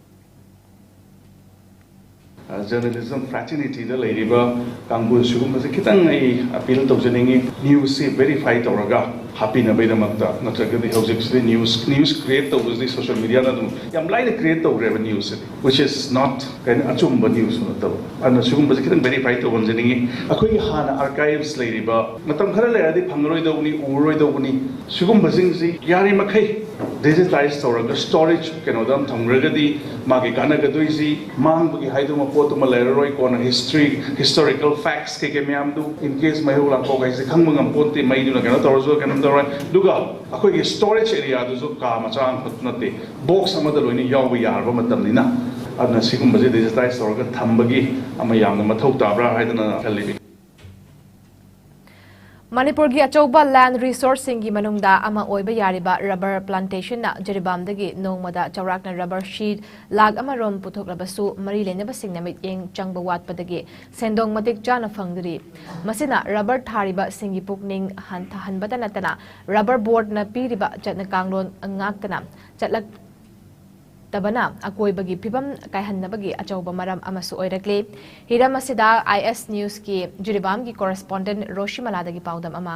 ꯖꯔꯅꯦꯂꯤꯖꯝ ꯐ꯭ꯔꯦꯇꯔꯅꯤꯇꯤꯗ ꯂꯩꯔꯤꯕ ꯀꯥꯡꯕꯨ ꯁꯤꯒꯨꯝꯕꯁꯦ ꯈꯤꯇꯪ ꯑꯩ ꯑꯄꯤꯜ ꯇꯧꯖꯅꯤꯡꯉꯤ꯫ ꯅ꯭ꯌꯨꯁꯁꯤ ꯚꯦꯔꯤꯐꯥꯏ ꯇꯧꯔꯒ ꯍꯥꯞꯄꯤꯅꯕꯒꯤꯗꯃꯛꯇ, ꯅꯠꯇ꯭ꯔꯒꯗꯤ ꯍꯧꯖꯤꯛꯁꯤꯗꯤ ꯅ꯭ꯌꯨꯁ ꯅ꯭ꯌꯨꯁ ꯀ꯭ꯔꯤꯌꯦꯠ ꯇꯧꯕꯁꯤꯗꯤ ꯁꯣꯁꯤꯌꯦꯜ ꯃꯤꯗꯤꯌꯥꯅ ꯑꯗꯨꯝ ꯌꯥꯝ ꯂꯥꯏꯅ ꯀ꯭ꯔꯤꯌꯦꯠ ꯇꯧꯈ꯭ꯔꯦꯕ ꯅ꯭ꯌꯨꯁꯁꯤꯗꯤ, which is not ꯀꯩꯅꯣ, ꯑꯆꯨꯝꯕ ꯅ꯭ꯌꯨꯁ ꯅꯠꯇꯕ꯫ ꯑꯗꯨꯅ ꯁꯤꯒꯨꯝꯕꯁꯦ ꯈꯤꯇꯪ ꯚꯦꯔꯤꯐꯥꯏ ꯇꯧꯍꯟꯖꯅꯤꯡꯉꯤ꯫ ꯑꯩꯈꯣꯏꯒꯤ ꯍꯥꯟꯅ ꯑꯥꯔꯀꯥꯏꯚꯁ ꯂꯩꯔꯤꯕ, ꯃꯇꯝ ꯈꯔ ꯂꯩꯔꯗꯤ ꯐꯪꯉꯔꯣꯏꯗꯧꯕꯅꯤ, ꯎꯔꯔꯣꯏꯗꯧꯕꯅꯤ꯫ ꯁꯤꯒꯨꯝꯕꯁꯤꯡꯁꯤ ꯌꯥꯔꯤꯃꯈꯩ ꯗꯤꯖꯤꯇꯥꯏꯁ ꯇꯧꯔꯒ ꯁ꯭ꯇꯣꯔꯦꯖ ꯀꯩꯅꯣꯗ ꯑꯃ ꯊꯝꯈ꯭ꯔꯒꯗꯤ ꯃꯥꯒꯤ ꯀꯥꯟꯅꯒꯗꯣꯏꯁꯤ, ꯃꯥꯡꯕꯒꯤ ꯍꯥꯏꯗꯨꯃ ꯄꯣꯠꯇꯨꯃ ꯂꯩꯔꯔꯣꯏ꯫ ꯀꯣꯟꯅ ꯍꯤꯁꯇ꯭ꯔꯤ, ꯍꯤꯁꯇꯣꯔꯤꯀꯦꯜ ꯐꯦꯛꯁ ꯀꯩꯀꯩ ꯃꯌꯥꯝꯗꯨ, ꯏꯟ ꯀꯦꯁ ꯃꯩꯍꯧ ꯂꯥꯡꯄꯣꯛ ꯍꯥꯏꯁꯦ ꯈꯪꯕ ꯉꯝꯄꯣꯠꯇꯦ, ꯃꯩꯗꯨꯅ ꯀꯩꯅꯣ ꯇꯧꯔꯁꯨ ꯀꯩꯅꯣꯝ ꯇꯧꯔꯣꯏ꯫ ꯑꯗꯨꯒ ꯑꯩꯈꯣꯏꯒꯤ ꯁ꯭ꯇꯣꯔꯦꯖ ꯑꯦꯔꯤꯌꯥꯗꯨꯁꯨ ꯀꯥ ꯃꯆꯥ ꯑꯃꯈꯛ ꯅꯠꯇꯦ, ꯕꯣꯛꯁ ꯑꯃꯗ ꯂꯣꯏꯅ ꯌꯥꯎꯕ ꯌꯥꯔꯕ ꯃꯇꯝꯅꯤꯅ꯫ ꯑꯗꯨꯅ ꯁꯤꯒꯨꯝꯕꯁꯦ ꯗꯤꯖꯤꯇꯥꯏꯁ ꯇꯧꯔꯒ ꯊꯝꯕꯒꯤ ꯑꯃ ꯌꯥꯝꯅ ꯃꯊꯧ ꯇꯥꯕ꯭ꯔꯥ ꯍꯥꯏꯗꯅ ꯈꯜꯂꯤꯕꯤ꯫ ꯃꯅꯤꯄꯨꯔꯒꯤ ꯑꯆꯧꯕ ꯂꯦꯟ ꯔꯤꯁꯣꯔꯁꯁꯤꯡꯒꯤ ꯃꯅꯨꯡꯗ ꯑꯃ ꯑꯣꯏꯕ ꯌꯥꯔꯤꯕ ꯔꯕꯔ ꯄ꯭ꯂꯥꯟꯇꯦꯁꯟꯅ ꯖꯤꯔꯤꯕꯥꯝꯗꯒꯤ ꯅꯣꯡꯃꯗ ꯆꯥꯎꯔꯥꯛꯅ ꯔꯕꯔ ꯁꯤꯠ ꯂꯥꯈ ꯑꯃ ꯔꯣꯝ ꯄꯨꯊꯣꯛꯂꯕꯁꯨ, ꯃꯔꯤ ꯂꯩꯅꯕꯁꯤꯡꯅ ꯃꯤꯠꯌꯦꯡ ꯆꯪꯕ ꯋꯥꯠꯄꯗꯒꯤ ꯁꯦꯟꯗꯣꯡ ꯃꯇꯤꯛ ꯆꯥꯅ ꯐꯪꯗ꯭ꯔꯤ꯫ ꯃꯁꯤꯅ ꯔꯕꯔ ꯊꯥꯔꯤꯕꯁꯤꯡꯒꯤ ꯄꯨꯛꯅꯤꯡ ꯍꯟꯊꯍꯟꯕꯇ ꯅꯠꯇꯅ, ꯔꯕꯔ ꯕꯣꯔꯗꯅ ꯄꯤꯔꯤꯕ ꯆꯠꯅ ꯀꯥꯡꯂꯣꯟ ꯉꯥꯛꯇꯅ ꯆꯠꯂꯛ ꯇꯕꯅ ꯑꯀꯣꯏꯕꯒꯤ ꯐꯤꯕꯝ ꯀꯥꯏꯍꯟꯅꯕꯒꯤ ꯑꯆꯧꯕ ꯃꯔꯝ ꯑꯃꯁꯨ ꯑꯣꯏꯔꯛꯂꯤ꯫ ꯍꯤꯔꯝ ꯑꯁꯤꯗ ꯑꯥꯏ ꯑꯦꯁ ꯅ꯭ꯌꯨꯁꯀꯤ ꯖꯤꯔꯤꯕꯥꯝꯒꯤ ꯀꯣꯔꯦꯁꯄꯣꯟꯗꯦꯟꯠ ꯔꯣꯁꯤꯃꯂꯥꯗꯒꯤ ꯄꯥꯎꯗꯝ ꯑꯃ꯫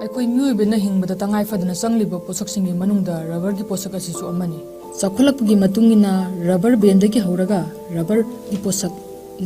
ꯑꯩꯈꯣꯏ ꯃꯤꯑꯣꯏꯕꯅ ꯍꯤꯡꯕꯗ ꯇꯉꯥꯏ ꯐꯗꯅ ꯆꯪꯂꯤꯕ ꯄꯣꯠꯁꯛꯁꯤꯡꯒꯤ ꯃꯅꯨꯡꯗ ꯔꯕꯔꯒꯤ ꯄꯣꯠꯁꯛ ꯑꯁꯤꯁꯨ ꯑꯃꯅꯤ꯫ ꯆꯥꯎꯈꯠꯂꯛꯄꯒꯤ ꯃꯇꯨꯡ ꯏꯟꯅ ꯔꯕꯔ ꯕꯦꯟꯗꯒꯤ ꯍꯧꯔꯒ ꯔꯕꯔꯒꯤ ꯄꯣꯠꯁꯛ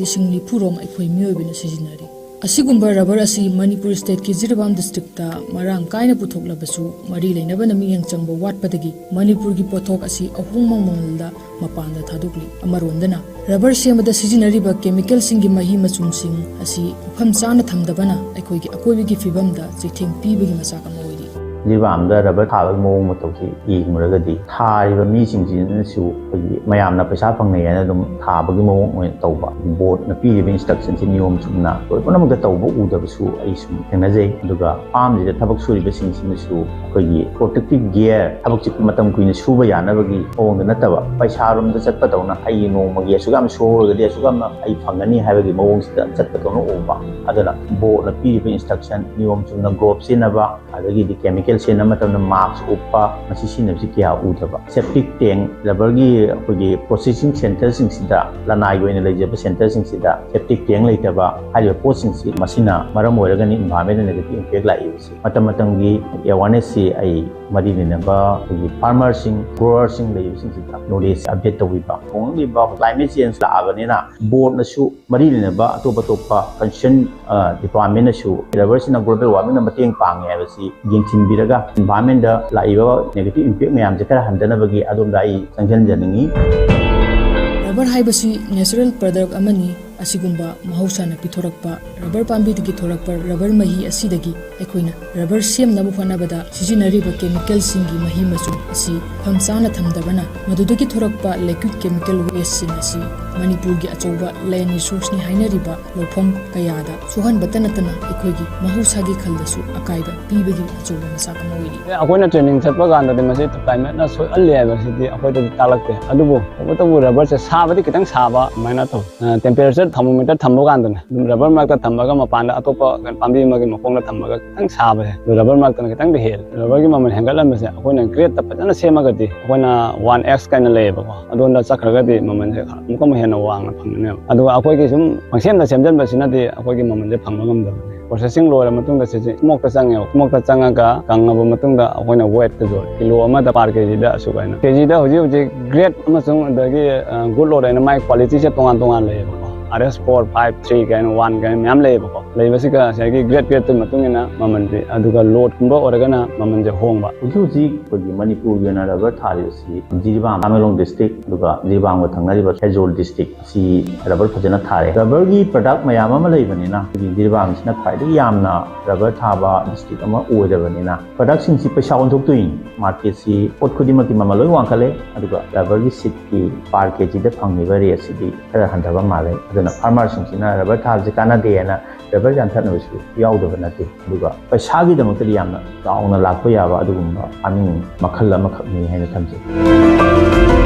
ꯂꯤꯁꯤꯡ ꯅꯤꯐꯨ ꯔꯣꯝ ꯑꯩꯈꯣꯏ ꯃꯤꯑꯣꯏꯕꯅ ꯁꯤꯖꯤꯟꯅꯔꯤ꯫ ꯑꯁꯤꯒꯨꯝꯕ ꯔꯕꯔ ꯑꯁꯤ ꯃꯅꯤꯄꯨꯔ ꯁ꯭ꯇꯦꯠꯀꯤ ꯖꯤꯔꯤꯕꯥꯝ ꯗꯤꯁꯇ꯭ꯔꯤꯛꯇ ꯃꯔꯥꯡ ꯀꯥꯏꯅ ꯄꯨꯊꯣꯛꯂꯕꯁꯨ, ꯃꯔꯤ ꯂꯩꯅꯕꯅ ꯃꯤꯠꯌꯦꯡ ꯆꯪꯕ ꯋꯥꯠꯄꯗꯒꯤ ꯃꯅꯤꯄꯨꯔꯒꯤ ꯄꯣꯠꯊꯣꯛ ꯑꯁꯤ ꯑꯍꯣꯡꯕ ꯃꯃꯜꯗ ꯃꯄꯥꯟꯗ ꯊꯥꯗꯣꯛꯂꯤ꯫ ꯑꯃꯔꯣꯝꯗꯅ, ꯔꯕꯔ ꯁꯦꯝꯕꯗ ꯁꯤꯖꯤꯟꯅꯔꯤꯕ ꯀꯦꯃꯤꯀꯦꯜꯁꯤꯡꯒꯤ ꯃꯍꯤ ꯃꯆꯨꯝꯁꯤꯡ ꯑꯁꯤ ꯃꯐꯝ ꯆꯥꯅ ꯊꯝꯗꯕꯅ ꯑꯩꯈꯣꯏꯒꯤ ꯑꯀꯣꯏꯕꯒꯤ ꯐꯤꯕꯝꯗ ꯆꯩꯊꯦꯡ ꯄꯤꯕꯒꯤ ꯃꯆꯥꯛ ꯑꯃ ꯑꯣꯏꯔꯤ꯫ ꯖꯤꯔꯤꯕꯥꯝꯗ ꯔꯕꯔ ꯊꯥꯕꯒꯤ ꯃꯑꯣꯡ ꯃꯇꯧꯁꯤ ꯌꯦꯡꯂꯨꯔꯒꯗꯤ, ꯊꯥꯔꯤꯕ ꯃꯤꯁꯤꯡꯁꯤꯅꯁꯨ ꯑꯩꯈꯣꯏꯒꯤ ꯃꯌꯥꯝꯅ ꯄꯩꯁꯥ ꯐꯪꯅꯩ ꯍꯥꯏꯅ ꯑꯗꯨꯝ ꯊꯥꯕꯒꯤ ꯃꯑꯣꯡ ꯑꯣꯏꯅ ꯇꯧꯕ, ꯕꯣꯔꯗꯅ ꯄꯤꯔꯤꯕ ꯏꯟꯁꯇ꯭ꯔꯛꯁꯟꯁꯤ ꯅꯤꯌꯣꯝ ꯆꯨꯝꯅ ꯂꯣꯏ ꯄꯨꯝꯅꯃꯛꯇ ꯇꯧꯕ ꯎꯗꯕꯁꯨ ꯑꯩ ꯁꯨꯝ ꯊꯦꯡꯅꯖꯩ꯫ ꯑꯗꯨꯒ ꯐꯥꯝꯁꯤꯗ ꯊꯕꯛ ꯁꯨꯔꯤꯕꯁꯤꯡꯁꯤꯅꯁꯨ ꯑꯩꯈꯣꯏꯒꯤ ꯄ꯭ꯔꯣꯇꯦꯛꯇꯤꯞ ꯒꯤꯌꯔ, ꯊꯕꯛꯁꯤ ꯃꯇꯝ ꯀꯨꯏꯅ ꯁꯨꯕ ꯌꯥꯅꯕꯒꯤ ꯃꯑꯣꯡꯗ ꯅꯠꯇꯕ, ꯄꯩꯁꯥꯔꯣꯝꯗ ꯆꯠꯄꯗꯧꯅ, ꯑꯩꯒꯤ ꯅꯣꯡꯃꯒꯤ ꯑꯁꯨꯛ ꯌꯥꯝ ꯁꯨꯍꯧꯔꯒꯗꯤ ꯑꯁꯨꯛ ꯌꯥꯝꯅ ꯑꯩ ꯐꯪꯒꯅꯤ ꯍꯥꯏꯕꯒꯤ ꯃꯑꯣꯡꯁꯤꯗ ꯆꯠꯄꯗꯧꯅ ꯎꯕ꯫ ꯑꯗꯨꯅ ꯕꯣꯔꯗꯅ ꯄꯤꯔꯤꯕ ꯏꯟꯁꯇ꯭ꯔꯛꯁꯟ ꯅꯤꯌꯣꯝ ꯆꯨꯝꯅ ꯒ꯭ꯂꯣꯞ ꯁꯤꯖꯤꯟꯅꯕ, ꯑꯗꯒꯤꯗꯤ ꯀꯦꯃꯤꯀꯦꯜ ꯀꯦꯜ ꯁꯦꯟꯅꯕ ꯃꯇꯝꯗ ꯃꯥꯛꯁ ꯎꯞꯄ, ꯃꯁꯤ ꯁꯤꯖꯤꯟꯅꯕꯁꯤ ꯀꯌꯥ ꯎꯗꯕ꯫ ꯁꯦꯞꯇꯤꯛ ꯇꯦꯡ, ꯔꯕꯔꯒꯤ ꯑꯩꯈꯣꯏꯒꯤ ꯄ꯭ꯔꯣꯁꯦꯁꯤꯡ ꯁꯦꯟꯇꯔꯁꯤꯡꯁꯤꯗ, ꯂꯅꯥꯏꯒꯤ ꯑꯣꯏꯅ ꯂꯩꯖꯕ ꯁꯦꯟꯇꯔꯁꯤꯡꯁꯤꯗ ꯁꯦꯞꯇꯤꯛ ꯇꯦꯡ ꯂꯩꯇꯕ ꯍꯥꯏꯔꯤꯕ ꯄꯣꯠꯁꯤꯡꯁꯤ, ꯃꯁꯤꯅ ꯃꯔꯝ ꯑꯣꯏꯔꯒꯅꯤ ꯏꯟꯚꯥꯏꯔꯣꯟꯃꯦꯟꯗ ꯅꯦꯒꯦꯇꯤꯚ ꯏꯝꯄꯦꯛ ꯂꯥꯛꯏꯕꯁꯤ꯫ ꯃꯇꯝ ꯃꯇꯝꯒꯤ ꯑꯦꯋꯥꯔꯅꯦꯁꯁꯤ ꯑꯩ ꯃꯔꯤ ꯂꯩꯅꯕ ꯑꯩꯈꯣꯏꯒꯤ ꯐꯥꯔꯃꯔꯁꯤꯡ, ꯒ꯭ꯔꯣꯋꯔꯁꯤꯡ ꯂꯩꯔꯤꯕꯁꯤꯡꯁꯤꯗ ꯅꯣꯂꯦꯖ ꯑꯞꯗꯦꯠ ꯇꯧꯕꯤꯕ꯫ ꯍꯣꯡꯂꯛꯂꯤꯕ ꯀ꯭ꯂꯥꯏꯃꯦꯠ ꯆꯦꯟꯖ ꯂꯥꯛꯑꯕꯅꯤꯅ ꯕꯣꯔꯗꯅꯁꯨ ꯃꯔꯤ ꯂꯩꯅꯕ ꯑꯇꯣꯞ ꯑꯇꯣꯞꯄ ꯀꯟꯁꯔꯟ ꯗꯤꯄꯥꯔꯠꯃꯦꯟꯅꯁꯨ ꯔꯕꯔꯁꯤꯅ ꯒ꯭ꯂꯣꯕꯦꯜ ꯋꯥꯔꯃꯤꯡꯗ ꯃꯇꯦꯡ ꯄꯥꯡꯉꯦ ꯍꯥꯏꯕꯁꯤ ꯌꯦꯡꯁꯤꯟꯕꯤꯔꯒ ꯏꯟꯚꯥꯏꯔꯣꯟꯃꯦꯟꯗ ꯂꯥꯛꯏꯕ ꯅꯦꯒꯦꯇꯤꯚ ꯏꯝꯄꯦꯛ ꯃꯌꯥꯝꯁꯦ ꯈꯔ ꯍꯟꯊꯅꯕꯒꯤ ꯑꯗꯣꯝꯗ ꯑꯩ ꯆꯪꯁꯤꯟꯖꯅꯤꯡꯉꯤ꯫ ꯔꯕꯔ ꯍꯥꯏꯕꯁꯤ ꯅꯦꯆꯔꯦꯜ ꯄ꯭ꯔꯗꯛ ꯑꯃꯅꯤ꯫ ꯑꯁꯤꯒꯨꯝꯕ ꯃꯍꯧꯁꯥꯅ ꯄꯤꯊꯣꯔꯛꯄ ꯔꯕꯔ ꯄꯥꯝꯕꯤꯗꯒꯤ ꯊꯣꯔꯛꯄ ꯔꯕꯔ ꯃꯍꯤ ꯑꯁꯤꯗꯒꯤ ꯑꯩꯈꯣꯏꯅ ꯔꯕꯔ ꯁꯦꯝꯅꯕ ꯍꯣꯠꯅꯕꯗ ꯁꯤꯖꯤꯟꯅꯔꯤꯕ ꯀꯦꯃꯤꯀꯦꯜꯁꯤꯡꯒꯤ ꯃꯍꯤ ꯃꯆꯨꯝ ꯑꯁꯤ ꯃꯐꯝ ꯆꯥꯅ ꯊꯝꯗꯕꯅ ꯃꯗꯨꯗꯒꯤ ꯊꯣꯔꯛꯄ ꯂꯤꯀ꯭ꯋꯤꯠ ꯀꯦꯃꯤꯀꯦꯜ ꯋꯦꯁꯁꯤꯡ ꯑꯁꯤ ꯃꯅꯤꯄꯨꯔꯒꯤ ꯑꯆꯧꯕ ꯂꯦꯟ ꯔꯤꯁꯣꯔꯁꯅꯤ ꯍꯥꯏꯅꯔꯤꯕ ꯂꯧꯐꯝ ꯀꯌꯥꯗ ꯁꯣꯛꯍꯟꯕꯇ ꯅꯠꯇꯅ ꯑꯩꯈꯣꯏꯒꯤ ꯃꯍꯧꯁꯥꯒꯤ ꯈꯜꯗꯁꯨ ꯑꯀꯥꯏꯕ ꯄꯤꯕꯒꯤ ꯑꯆꯧꯕ ꯃꯁꯛ ꯑꯃ ꯑꯣꯏꯔꯤ꯫ ꯑꯩꯈꯣꯏꯅ ꯇ꯭ꯔꯦꯅꯤꯡ ꯆꯠꯄ ꯀꯥꯟꯗꯗꯤ ꯃꯁꯤ ꯀ꯭ꯂꯥꯏꯃꯦꯠꯅ ꯁꯣꯛꯍꯜꯂꯦ ꯍꯥꯏꯕꯁꯤꯗꯤ ꯑꯩꯈꯣꯏꯗꯗꯤ ꯇꯥꯛꯂꯛꯇꯦ꯫ ꯑꯗꯨꯕꯨ ꯇꯧꯕꯇꯕꯨ ꯔꯕꯔꯁꯦ ꯁꯥꯕꯗꯤ ꯈꯤꯇꯪ ꯁꯥꯕ ꯑꯗꯨꯃꯥꯏꯅ ꯇꯧꯏ꯫ ꯇꯦꯝꯄꯔꯦꯆꯔ ꯊꯔꯃꯣꯃꯤꯇꯔ ꯊꯝꯕ ꯀꯥꯟꯗꯅꯦ, ꯑꯗꯨꯝ ꯔꯕꯔ ꯃꯔꯛꯇ ꯊꯝꯃꯒ ꯃꯄꯥꯟꯗ ꯑꯇꯣꯞꯄ ꯄꯥꯝꯕꯤ ꯑꯃꯒꯤ ꯃꯈꯣꯡꯗ ꯊꯝꯃꯒ ꯈꯤꯇꯪ ꯁꯥꯕꯁꯦ, ꯑꯗꯨ ꯔꯕꯔ ꯃꯔꯛꯇꯅ ꯈꯤꯇꯪꯗꯤ ꯍꯦꯜꯂꯦ꯫ ꯔꯕꯔꯒꯤ ꯃꯃꯜ ꯍꯦꯟꯒꯠꯂꯝꯕꯁꯦ ꯑꯩꯈꯣꯏꯅ ꯒ꯭ꯔꯦꯠꯇ ꯐꯖꯅ ꯁꯦꯝꯃꯒꯗꯤ, ꯑꯩꯈꯣꯏꯅ ꯋꯥꯟ ꯑꯦꯛꯁ ꯀꯥꯏꯅ ꯂꯩꯌꯦꯕꯀꯣ, ꯑꯗꯣꯝꯗ ꯆꯠꯈ꯭ꯔꯒꯗꯤ ꯃꯃꯜꯁꯦ ꯑꯃꯨꯛꯀ ꯑꯃꯨꯛ ꯍꯦꯟꯅ ꯋꯥꯡꯅ ꯐꯪꯒꯅꯦꯕ꯫ ꯑꯗꯨꯒ ꯑꯩꯈꯣꯏꯒꯤ ꯁꯨꯝ ꯄꯪꯁꯦꯝꯗ ꯁꯦꯝꯖꯟꯕꯁꯤꯅꯗꯤ ꯑꯩꯈꯣꯏꯒꯤ ꯃꯃꯜꯁꯦ ꯐꯪꯕ ꯉꯝꯗꯕꯅꯦ꯫ ꯄ꯭ꯔꯣꯁꯦꯁꯤꯡ ꯂꯣꯏꯔ ꯃꯇꯨꯡꯗ ꯁꯤꯁꯦ ꯁ꯭ꯃꯣꯛꯇ ꯆꯪꯉꯦꯕ꯫ ꯁ꯭ꯃꯣꯛꯇ ꯆꯪꯉꯒ ꯀꯪꯉꯕ ꯃꯇꯨꯡꯗ ꯑꯩꯈꯣꯏꯅ ꯋꯦꯠꯇꯁꯨ ꯀꯤꯂꯣ ꯑꯃꯗ ꯄꯥꯔ ꯀꯦꯖꯤꯗ ꯑꯁꯨꯛ ꯍꯥꯏꯅ꯫ ꯀꯦꯖꯤꯗ ꯍꯧꯖꯤꯛ ꯍꯧꯖꯤꯛ ꯒ꯭ꯔꯦꯠ ꯑꯃꯁꯨꯡ ꯑꯗꯒꯤ ꯒꯨꯗ ꯂꯣꯠ ꯍꯥꯏꯅ ꯃꯥꯏ ꯀ꯭ꯋꯥꯂꯤꯇꯤꯁꯦ ꯇꯣꯉꯥꯟ ꯇꯣꯉꯥꯟ ꯂꯩꯌꯦꯕꯀꯣ꯫ ꯑꯥꯔ ꯑꯦꯁ ꯐꯣꯔ, ꯐꯥꯏꯚ, ꯊ꯭ꯔꯤ ꯀꯥꯏꯅ, ꯋꯥꯟ ꯀꯥꯏꯅ ꯃꯌꯥꯝ ꯂꯩꯌꯦꯕꯀꯣ꯫ ꯂꯩꯕꯁꯤꯒ ꯉꯁꯥꯏꯒꯤ ꯒ꯭ꯔꯦꯠ ꯒ꯭ꯔꯦꯠꯇꯨꯒꯤ ꯃꯇꯨꯡ ꯏꯟꯅ ꯃꯃꯜꯁꯦ, ꯑꯗꯨꯒ ꯂꯣꯠꯀꯨꯝꯕ ꯑꯣꯏꯔꯒꯅ ꯃꯃꯜꯁꯦ ꯍꯣꯡꯕ꯫ ꯍꯧꯖꯤꯛ ꯍꯧꯖꯤꯛ ꯑꯩꯈꯣꯏꯒꯤ ꯃꯅꯤꯄꯨꯔꯒꯤ ꯑꯣꯏꯅ ꯔꯕꯔ ꯊꯥꯔꯤꯕꯁꯤ ꯖꯤꯔꯤꯕꯥꯝ, ꯇꯃꯦꯡꯂꯣꯡ ꯗꯤꯁꯇ꯭ꯔꯤꯛ, ꯑꯗꯨꯒ ꯖꯤꯔꯤꯕꯥꯝꯒ ꯊꯪꯅꯔꯤꯕ ꯐꯦꯔꯖꯣꯜ ꯗꯤꯁꯇ꯭ꯔꯤꯛ ꯑꯁꯤ ꯔꯕꯔ ꯐꯖꯅ ꯊꯥꯔꯦ꯫ ꯔꯕꯔꯒꯤ ꯄ꯭ꯔꯗꯛ ꯃꯌꯥꯝ ꯑꯃ ꯂꯩꯕꯅꯤꯅ ꯑꯩꯈꯣꯏꯒꯤ ꯖꯤꯔꯤꯕꯥꯝꯁꯤꯅ ꯈ꯭ꯋꯥꯏꯗꯒꯤ ꯌꯥꯝꯅ ꯔꯕꯔ ꯊꯥꯕ ꯗꯤꯁꯇ꯭ꯔꯤꯛ ꯑꯃ ꯑꯣꯏꯔꯕꯅꯤꯅ ꯄ꯭ꯔꯗꯛꯁꯤꯡꯁꯤ ꯄꯩꯁꯥ ꯑꯣꯟꯊꯣꯛꯇꯣꯏꯅꯤ꯫ ꯃꯥꯔꯀꯦꯠꯁꯤ ꯄꯣꯠ ꯈꯨꯗꯤꯡꯃꯛꯀꯤ ꯃꯃꯜ ꯂꯣꯏ ꯋꯥꯡꯈꯠꯂꯦ, ꯑꯗꯨꯒ ꯔꯕꯔꯒꯤ ꯁꯤꯠꯀꯤ ꯄꯥꯔ ꯀꯦꯖꯤꯗ ꯐꯪꯉꯤꯕ ꯔꯦꯠꯁꯤꯗꯤ ꯈꯔ ꯍꯟꯊꯕ ꯃꯥꯜꯂꯦ꯫ ꯑꯗꯨꯅ ꯐꯥꯔꯃꯔꯁꯤꯡꯁꯤꯅ ꯔꯕꯔ ꯊꯥꯕꯁꯤ ꯀꯥꯟꯅꯗꯦ ꯍꯥꯏꯅ ꯔꯕꯔ ꯌꯥꯟꯊꯠꯅꯕꯁꯨ ꯌꯥꯎꯗꯕ ꯅꯠꯇꯦ, ꯑꯗꯨꯒ ꯄꯩꯁꯥꯒꯤꯗꯃꯛꯇꯗꯤ ꯌꯥꯝꯅ ꯆꯥꯎꯅ ꯂꯥꯛꯄ ꯌꯥꯕ ꯑꯗꯨꯒꯨꯝꯕ ꯐꯥꯔꯃꯤꯡ ꯃꯈꯜ ꯑꯃꯈꯛꯅꯤ ꯍꯥꯏꯅ ꯊꯝꯖꯩ꯫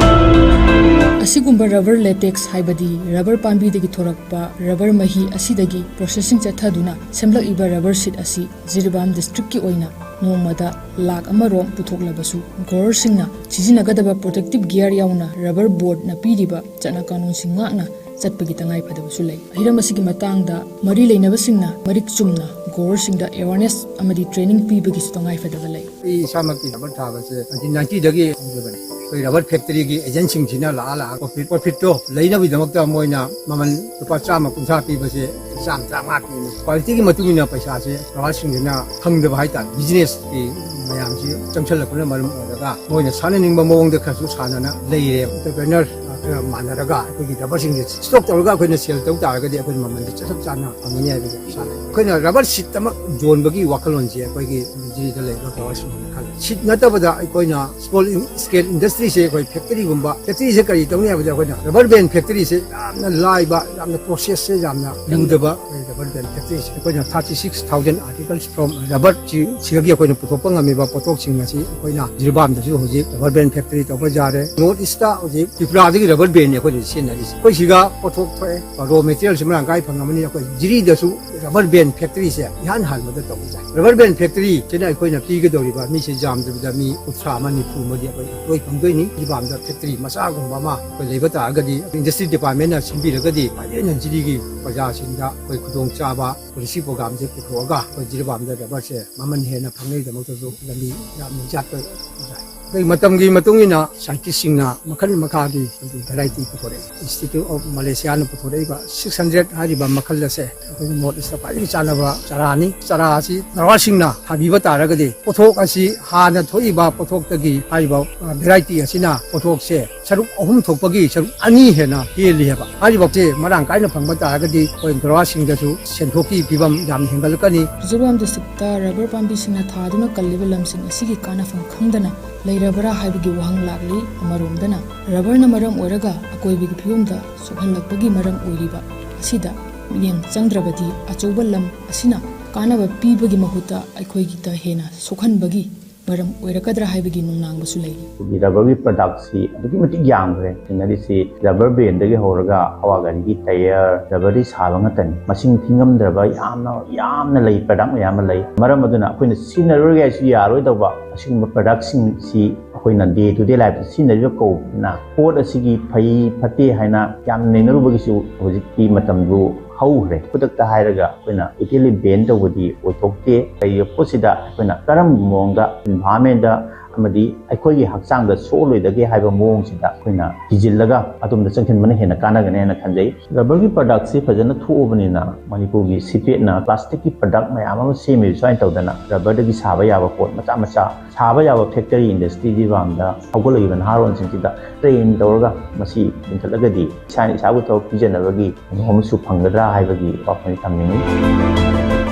ꯑꯁꯤꯒꯨꯝꯕ ꯔꯕꯔ ꯂꯦꯇꯦꯛꯁ ꯍꯥꯏꯕꯗꯤ ꯔꯕꯔ ꯄꯥꯝꯕꯤꯗꯒꯤ ꯊꯣꯔꯛꯄ ꯔꯕꯔ ꯃꯍꯤ ꯑꯁꯤꯗꯒꯤ ꯄ꯭ꯔꯣꯁꯦꯁꯤꯡ ꯆꯠꯊꯗꯨꯅ ꯁꯦꯝꯂꯛꯏꯕ ꯔꯕꯔ ꯁꯤꯠ ꯑꯁꯤ ꯖꯤꯔꯤꯕꯥꯝ ꯗꯤꯁꯇ꯭ꯔꯤꯛꯀꯤ ꯑꯣꯏꯅ ꯅꯣꯡꯃꯗ ꯂꯥꯈ ꯑꯃꯔꯣꯝ ꯄꯨꯊꯣꯛꯂꯕꯁꯨ, growerꯁꯤꯡꯅ ꯁꯤꯖꯤꯟꯅꯒꯗꯕ protective gear ꯌꯥꯎꯅ rubber boardꯅ ꯄꯤꯔꯤꯕ ꯆꯠꯅ ꯀꯥꯡꯂꯣꯟꯁꯤꯡ ꯉꯥꯛꯅ ꯆꯠꯄꯒꯤ ꯇꯉꯥꯏꯐꯗꯕꯁꯨ ꯂꯩ꯫ ꯍꯤꯔꯝ ꯑꯁꯤꯒꯤ ꯃꯇꯥꯡꯗ ꯃꯔꯤ ꯂꯩꯅꯕꯁꯤꯡꯅ ꯃꯔꯤꯛ ꯆꯨꯝꯅ growerꯁꯤꯡꯗ awareness ꯑꯃꯗꯤ training ꯄꯤꯕꯒꯤꯁꯨ ꯇꯉꯥꯏꯐꯗꯕ ꯂꯩ꯫ ꯑꯩ ꯏꯁꯥꯃꯛꯇꯤ rubber ꯊꯥꯕꯁꯦ nineteen ninety ꯗꯒꯤ ꯍꯧꯖꯕꯅꯤ꯫ ꯑꯩꯈꯣꯏ rubber factoryꯒꯤ agentꯁꯤꯡꯁꯤꯅ ꯂꯥꯛꯑ ꯂꯥꯛꯑ profit, profitꯇꯣ ꯂꯩꯅꯕꯒꯤꯗꯃꯛꯇ ꯃꯣꯏꯅ ꯃꯃꯜ ꯂꯨꯄꯥ ꯆꯥꯝꯃ ꯀꯨꯟꯊ꯭ꯔꯥ ꯄꯤꯕꯁꯦ ꯆꯥꯝꯃ ꯇꯔꯥꯃꯉꯥ ꯄꯤꯕꯅꯤ꯫ Qualityꯒꯤ ꯃꯇꯨꯡ ꯏꯟꯅ ꯄꯩꯁꯥꯁꯦ growerꯁꯤꯡꯁꯤꯅ ꯐꯪꯗꯕ ꯍꯥꯏꯇꯥꯔꯦ꯫ Businessꯀꯤ ꯃꯌꯥꯝꯁꯤ ꯆꯪꯁꯜꯂꯛꯄꯅ ꯃꯔꯝ ꯑꯣꯏꯔꯒ ꯃꯣꯏꯅ ꯁꯥꯟꯅꯅꯤꯡꯕ ꯃꯑꯣꯡꯗ ꯈꯔꯁꯨ ꯁꯥꯟꯅꯅ ꯂꯩꯔꯦ꯫ Entrepreneur ꯈꯔ ꯃꯥꯟꯅꯔꯒ ꯑꯩꯈꯣꯏꯒꯤ rubberꯁꯤꯡꯁꯦ stock ꯇꯧꯔꯒ ꯑꯩꯈꯣꯏꯅ sale ꯇꯧ ꯇꯥꯔꯒꯗꯤ ꯑꯩꯈꯣꯏꯅ ꯃꯃꯜꯁꯦ ꯆꯞ ꯆꯥꯅ ꯐꯪꯒꯅꯤ ꯍꯥꯏꯕꯁꯦ ꯁꯥꯟꯅꯩ꯫ ꯑꯩꯈꯣꯏꯅ rubber sheetꯇꯃꯛ ꯌꯣꯟꯕꯒꯤ ꯋꯥꯈꯜꯂꯣꯟꯁꯦ ꯑꯩꯈꯣꯏꯒꯤ ꯖꯤꯔꯤꯗ ꯂꯩꯕ growerꯁꯤꯡꯅ ꯈꯜꯂꯤ꯫ Sheet ꯅꯠꯇꯕꯗ ꯑꯩꯈꯣꯏꯅ small scale industryꯁꯦ ꯑꯩꯈꯣꯏ factoryꯒꯨꯝꯕ, factoryꯁꯦ ꯀꯔꯤ ꯇꯧꯅꯤ ꯍꯥꯏꯕꯗ ꯑꯩꯈꯣꯏꯅ rubber band factoryꯁꯦ ꯌꯥꯝꯅ ꯂꯥꯏꯕ, ꯌꯥꯝꯅ processꯁꯦ ꯌꯥꯝꯅ ꯂꯨꯗꯕ rubber band factoryꯁꯦ ꯑꯩꯈꯣꯏꯅ thirty six thousand articles from rubber ꯁꯤ ꯁꯤꯗꯒꯤ ꯑꯩꯈꯣꯏꯅ ꯄꯨꯊꯣꯛꯄ ꯉꯝꯃꯤꯕ ꯄꯣꯠꯊꯣꯛꯁꯤꯡ ꯑꯁꯤ ꯑꯩꯈꯣꯏꯅ ꯖꯤꯔꯤꯕꯥꯝꯗꯁꯨ ꯍꯧꯖꯤꯛ rubber band factory ꯇꯧꯕ ꯌꯥꯔꯦ꯫ North Eastꯇ ꯍꯧꯖꯤꯛ ꯇ꯭ꯔꯤꯄꯨꯔꯥꯗꯒꯤ rubber bandꯅꯤ ꯑꯩꯈꯣꯏꯅ ꯁꯤꯖꯤꯟꯅꯔꯤꯁꯦ꯫ ꯑꯩꯈꯣꯏ ꯁꯤꯒ ꯄꯣꯠꯊꯣꯛ ꯊꯣꯛꯑꯦ, raw materialꯁꯤ ꯃꯔꯥꯡ ꯀꯥꯏ ꯐꯪꯉꯕꯅꯤꯅ ꯑꯩꯈꯣꯏ ꯖꯤꯔꯤꯗꯁꯨ rubber band factoryꯁꯦ ꯏꯍꯥꯟ ꯍꯥꯟꯕꯗ ꯇꯧꯕ ꯌꯥꯏ꯫ Rubber band factoryꯁꯤꯅ ꯑꯩꯈꯣꯏꯅ ꯄꯤꯒꯗꯧꯔꯤꯕ ꯃꯤꯁꯦ ꯌꯥꯝꯗ꯭ꯔꯕꯗ ꯃꯤ ꯀꯨꯟꯊ꯭ꯔꯥ ꯑꯃ ꯅꯤꯐꯨ ꯑꯃꯗꯤ ꯑꯩꯈꯣꯏ ꯂꯣꯏ ꯐꯪꯗꯣꯏꯅꯤ꯫ ꯖꯤꯔꯤꯕꯥꯝꯗ factory ꯃꯆꯥꯒꯨꯝꯕ ꯑꯃ ꯑꯩꯈꯣꯏ ꯂꯩꯕ ꯇꯥꯔꯒꯗꯤ, industry departmentꯅ ꯁꯤꯟꯕꯤꯔꯒꯗꯤ ꯐꯖꯅ ꯖꯤꯔꯤꯒꯤ ꯄ꯭ꯔꯖꯥꯁꯤꯡꯗ ꯑꯩꯈꯣꯏ ꯈꯨꯗꯣꯡꯆꯥꯕ policy programꯁꯦ ꯄꯨꯊꯣꯛꯑꯒ ꯑꯩꯈꯣꯏ ꯖꯤꯔꯤꯕꯥꯝꯗ rubberꯁꯦ ꯃꯃꯜ ꯍꯦꯟꯅ ꯐꯪꯅꯕꯒꯤꯗꯃꯛꯇꯁꯨ ꯂꯝꯕꯤ ꯌꯥꯝꯅ ꯌꯥꯠꯄ ꯌꯥꯏ꯫ ꯑꯩꯈꯣꯏ ꯃꯇꯝꯒꯤ ꯃꯇꯨꯡ ꯏꯟꯅ scientistꯁꯤꯡꯅ ꯃꯈꯜ ꯃꯈꯥꯒꯤ variety ꯄꯨꯊꯣꯔꯛꯏ꯫ Institute of Malaysiaꯅ ꯄꯨꯊꯣꯔꯛꯏꯕ six hundred ꯍꯥꯏꯔꯤꯕ ꯃꯈꯜ ꯑꯁꯦ ꯑꯩꯈꯣꯏꯒꯤ North Eastꯇ ꯈ꯭ꯋꯥꯏꯗꯒꯤ ꯆꯥꯟꯅꯕ ꯆꯥꯔꯥꯅꯤ꯫ ꯆꯥꯔꯥ ꯑꯁꯤ growerꯁꯤꯡꯅ ꯊꯥꯕꯤꯕ ꯇꯥꯔꯒꯗꯤ ꯄꯣꯠꯊꯣꯛ ꯑꯁꯤ ꯍꯥꯟꯅ ꯊꯣꯛꯏꯕ ꯄꯣꯠꯊꯣꯛꯇꯒꯤ ꯍꯥꯏꯔꯤꯕ, ꯑ, variety ꯑꯁꯤꯅ ꯄꯣꯠꯊꯣꯛꯁꯦ ꯁꯔꯨꯛ ꯑꯍꯨꯝ ꯊꯣꯛꯄꯒꯤ ꯁꯔꯨꯛ ꯑꯅꯤ ꯍꯦꯟꯅ ꯍꯦꯜꯂꯤ ꯍꯥꯏꯕ꯫ ꯍꯥꯏꯔꯤꯕꯁꯦ ꯃꯔꯥꯡ ꯀꯥꯏꯅ ꯐꯪꯕ ꯇꯥꯔꯒꯗꯤ ꯑꯩꯈꯣꯏ growerꯁꯤꯡꯗꯁꯨ ꯁꯦꯟꯊꯣꯛꯀꯤ ꯐꯤꯕꯝ ꯌꯥꯝꯅ ꯍꯦꯟꯒꯠꯂꯛꯀꯅꯤ꯫ ꯖꯤꯔꯤꯕꯥꯝ districtꯇ rubber ꯄꯥꯝꯕꯤꯁꯤꯡꯅ ꯊꯥꯗꯨꯅ ꯀꯜꯂꯤꯕ ꯂꯝꯁꯤꯡ ꯑꯁꯤꯒꯤ ꯀꯥꯟꯅꯐꯝ ꯈꯪꯗꯅ ꯂꯩꯔꯕ꯭ꯔꯥ ꯍꯥꯏꯕꯒꯤ ꯋꯥꯍꯪ ꯂꯥꯛꯂꯤ꯫ ꯑꯃꯔꯣꯝꯗꯅ, rubberꯅ ꯃꯔꯝ ꯑꯣꯏꯔꯒ ꯑꯀꯣꯏꯕꯒꯤ ꯐꯤꯕꯝꯗ ꯁꯣꯛꯍꯜꯂꯛꯄꯒꯤ ꯃꯔꯝ ꯑꯣꯏꯔꯤꯕ ꯑꯁꯤꯗ ꯃꯤꯠꯌꯦꯡ ꯆꯪꯗ꯭ꯔꯕꯗꯤ ꯑꯆꯧꯕ ꯂꯝ ꯑꯁꯤꯅ ꯀꯥꯟꯅꯕ ꯄꯤꯕꯒꯤ ꯃꯍꯨꯠꯇ ꯑꯩꯈꯣꯏꯒꯤꯗ ꯍꯦꯟꯅ ꯁꯣꯛꯍꯟꯕꯒꯤ ꯃꯔꯝ ꯑꯣꯏꯔꯛꯀꯗ꯭ꯔꯥ ꯍꯥꯏꯕꯒꯤ ꯅꯨꯡꯅꯥꯡꯕꯁꯨ ꯂꯩꯔꯤ꯫ ꯑꯩꯈꯣꯏꯒꯤ ꯔꯕꯔꯒꯤ ꯄ꯭ꯔꯗꯛꯁꯤ ꯑꯗꯨꯛꯀꯤ ꯃꯇꯤꯛ ꯌꯥꯝꯈ꯭ꯔꯦ꯫ ꯊꯦꯡꯅꯔꯤꯁꯤ ꯔꯕꯔ ꯕꯦꯟꯗꯒꯤ ꯍꯧꯔꯒ ꯍꯋꯥ ꯒꯥꯔꯤꯒꯤ ꯇꯌꯔ, ꯔꯕꯔꯗꯒꯤ ꯁꯥꯕ ꯉꯥꯛꯇꯅꯤ꯫ ꯃꯁꯤꯡ ꯊꯤꯉꯝꯗ꯭ꯔꯕ ꯌꯥꯝꯅ ꯌꯥꯝꯅ ꯂꯩ, ꯄ꯭ꯔꯗꯛ ꯃꯌꯥꯝ ꯑꯃ ꯂꯩ꯫ ꯃꯔꯝ ꯑꯗꯨꯅ ꯑꯩꯈꯣꯏꯅ ꯁꯤꯖꯤꯟꯅꯔꯣꯏꯒꯦ ꯍꯥꯏꯁꯨ ꯌꯥꯔꯣꯏꯗꯧꯕ ꯑꯁꯤꯒꯨꯝꯕ ꯄ꯭ꯔꯗꯛꯁꯤꯡꯁꯤ ꯑꯩꯈꯣꯏꯅ ꯗꯦ ꯇꯨ ꯗꯦ ꯂꯥꯏꯐꯇ ꯁꯤꯖꯤꯟꯅꯔꯤꯕ ꯀꯧꯕꯅꯤꯅ ꯄꯣꯠ ꯑꯁꯤꯒꯤ ꯐꯩ ꯐꯠꯇꯦ ꯍꯥꯏꯅ ꯌꯥꯝ ꯅꯩꯅꯔꯨꯕꯒꯤꯁꯨ ꯍꯧꯖꯤꯛꯇꯤ ꯃꯇꯝꯗꯨ ꯍꯧꯈ꯭ꯔꯦ꯫ ꯈꯨꯗꯛꯇ ꯍꯥꯏꯔꯒ ꯑꯩꯈꯣꯏꯅ ꯇꯣꯇꯦꯜꯂꯤ ꯕꯦꯟ ꯇꯧꯕꯗꯤ ꯑꯣꯏꯊꯣꯛꯇꯦ꯫ ꯂꯩꯔꯤꯕ ꯄꯣꯠꯁꯤꯗ ꯑꯩꯈꯣꯏꯅ ꯀꯔꯝꯕ ꯃꯑꯣꯡꯗ ꯏꯟꯚꯥꯏꯔꯣꯟꯃꯦꯟꯗ ꯑꯃꯗꯤ ꯑꯩꯈꯣꯏꯒꯤ ꯍꯛꯆꯥꯡꯗ ꯁꯣꯛꯂꯣꯏꯗꯒꯦ ꯍꯥꯏꯕ ꯃꯑꯣꯡꯁꯤꯗ ꯑꯩꯈꯣꯏꯅ ꯊꯤꯖꯤꯜꯂꯒ ꯑꯗꯣꯝꯗ ꯆꯪꯁꯤꯟꯕꯅ ꯍꯦꯟꯅ ꯀꯥꯟꯅꯒꯅꯤ ꯍꯥꯏꯅ ꯈꯟꯖꯩ꯫ ꯔꯕꯔꯒꯤ ꯄ꯭ꯔꯗꯛꯁꯤ ꯐꯖꯅ ꯊꯣꯛꯑꯕꯅꯤꯅ ꯃꯅꯤꯄꯨꯔꯒꯤ ꯁꯤꯄꯦꯠꯅ ꯄ꯭ꯂꯥꯁꯇꯤꯛꯀꯤ ꯄ꯭ꯔꯗꯛ ꯃꯌꯥꯝ ꯑꯃ ꯁꯦꯝꯃꯤꯕ ꯁꯨꯃꯥꯏꯅ ꯇꯧꯗꯅ ꯔꯕꯔꯗꯒꯤ ꯁꯥꯕ ꯌꯥꯕ ꯄꯣꯠ ꯃꯆꯥ ꯃꯆꯥ ꯁꯥꯕ ꯌꯥꯕ ꯐꯦꯛꯇꯔꯤ ꯏꯟꯗꯁꯇ꯭ꯔꯤꯒꯤ ꯃꯥꯡꯗ ꯍꯧꯒꯠꯂꯛꯏꯕ ꯅꯍꯥꯔꯣꯟꯁꯤꯡꯁꯤꯗ ꯇ꯭ꯔꯦꯟ ꯇꯧꯔꯒ ꯃꯁꯤ ꯂꯤꯡꯈꯠꯂꯒꯗꯤ ꯏꯁꯥꯅ ꯏꯁꯥꯕꯨ ꯊꯕꯛ ꯄꯤꯖꯅꯕꯒꯤ ꯀꯩꯅꯣ ꯑꯃꯁꯨ ꯐꯪꯒꯗ꯭ꯔꯥ ꯍꯥꯏꯕꯒꯤ ꯋꯥꯐꯝ ꯊꯝꯅꯤꯡꯏ꯫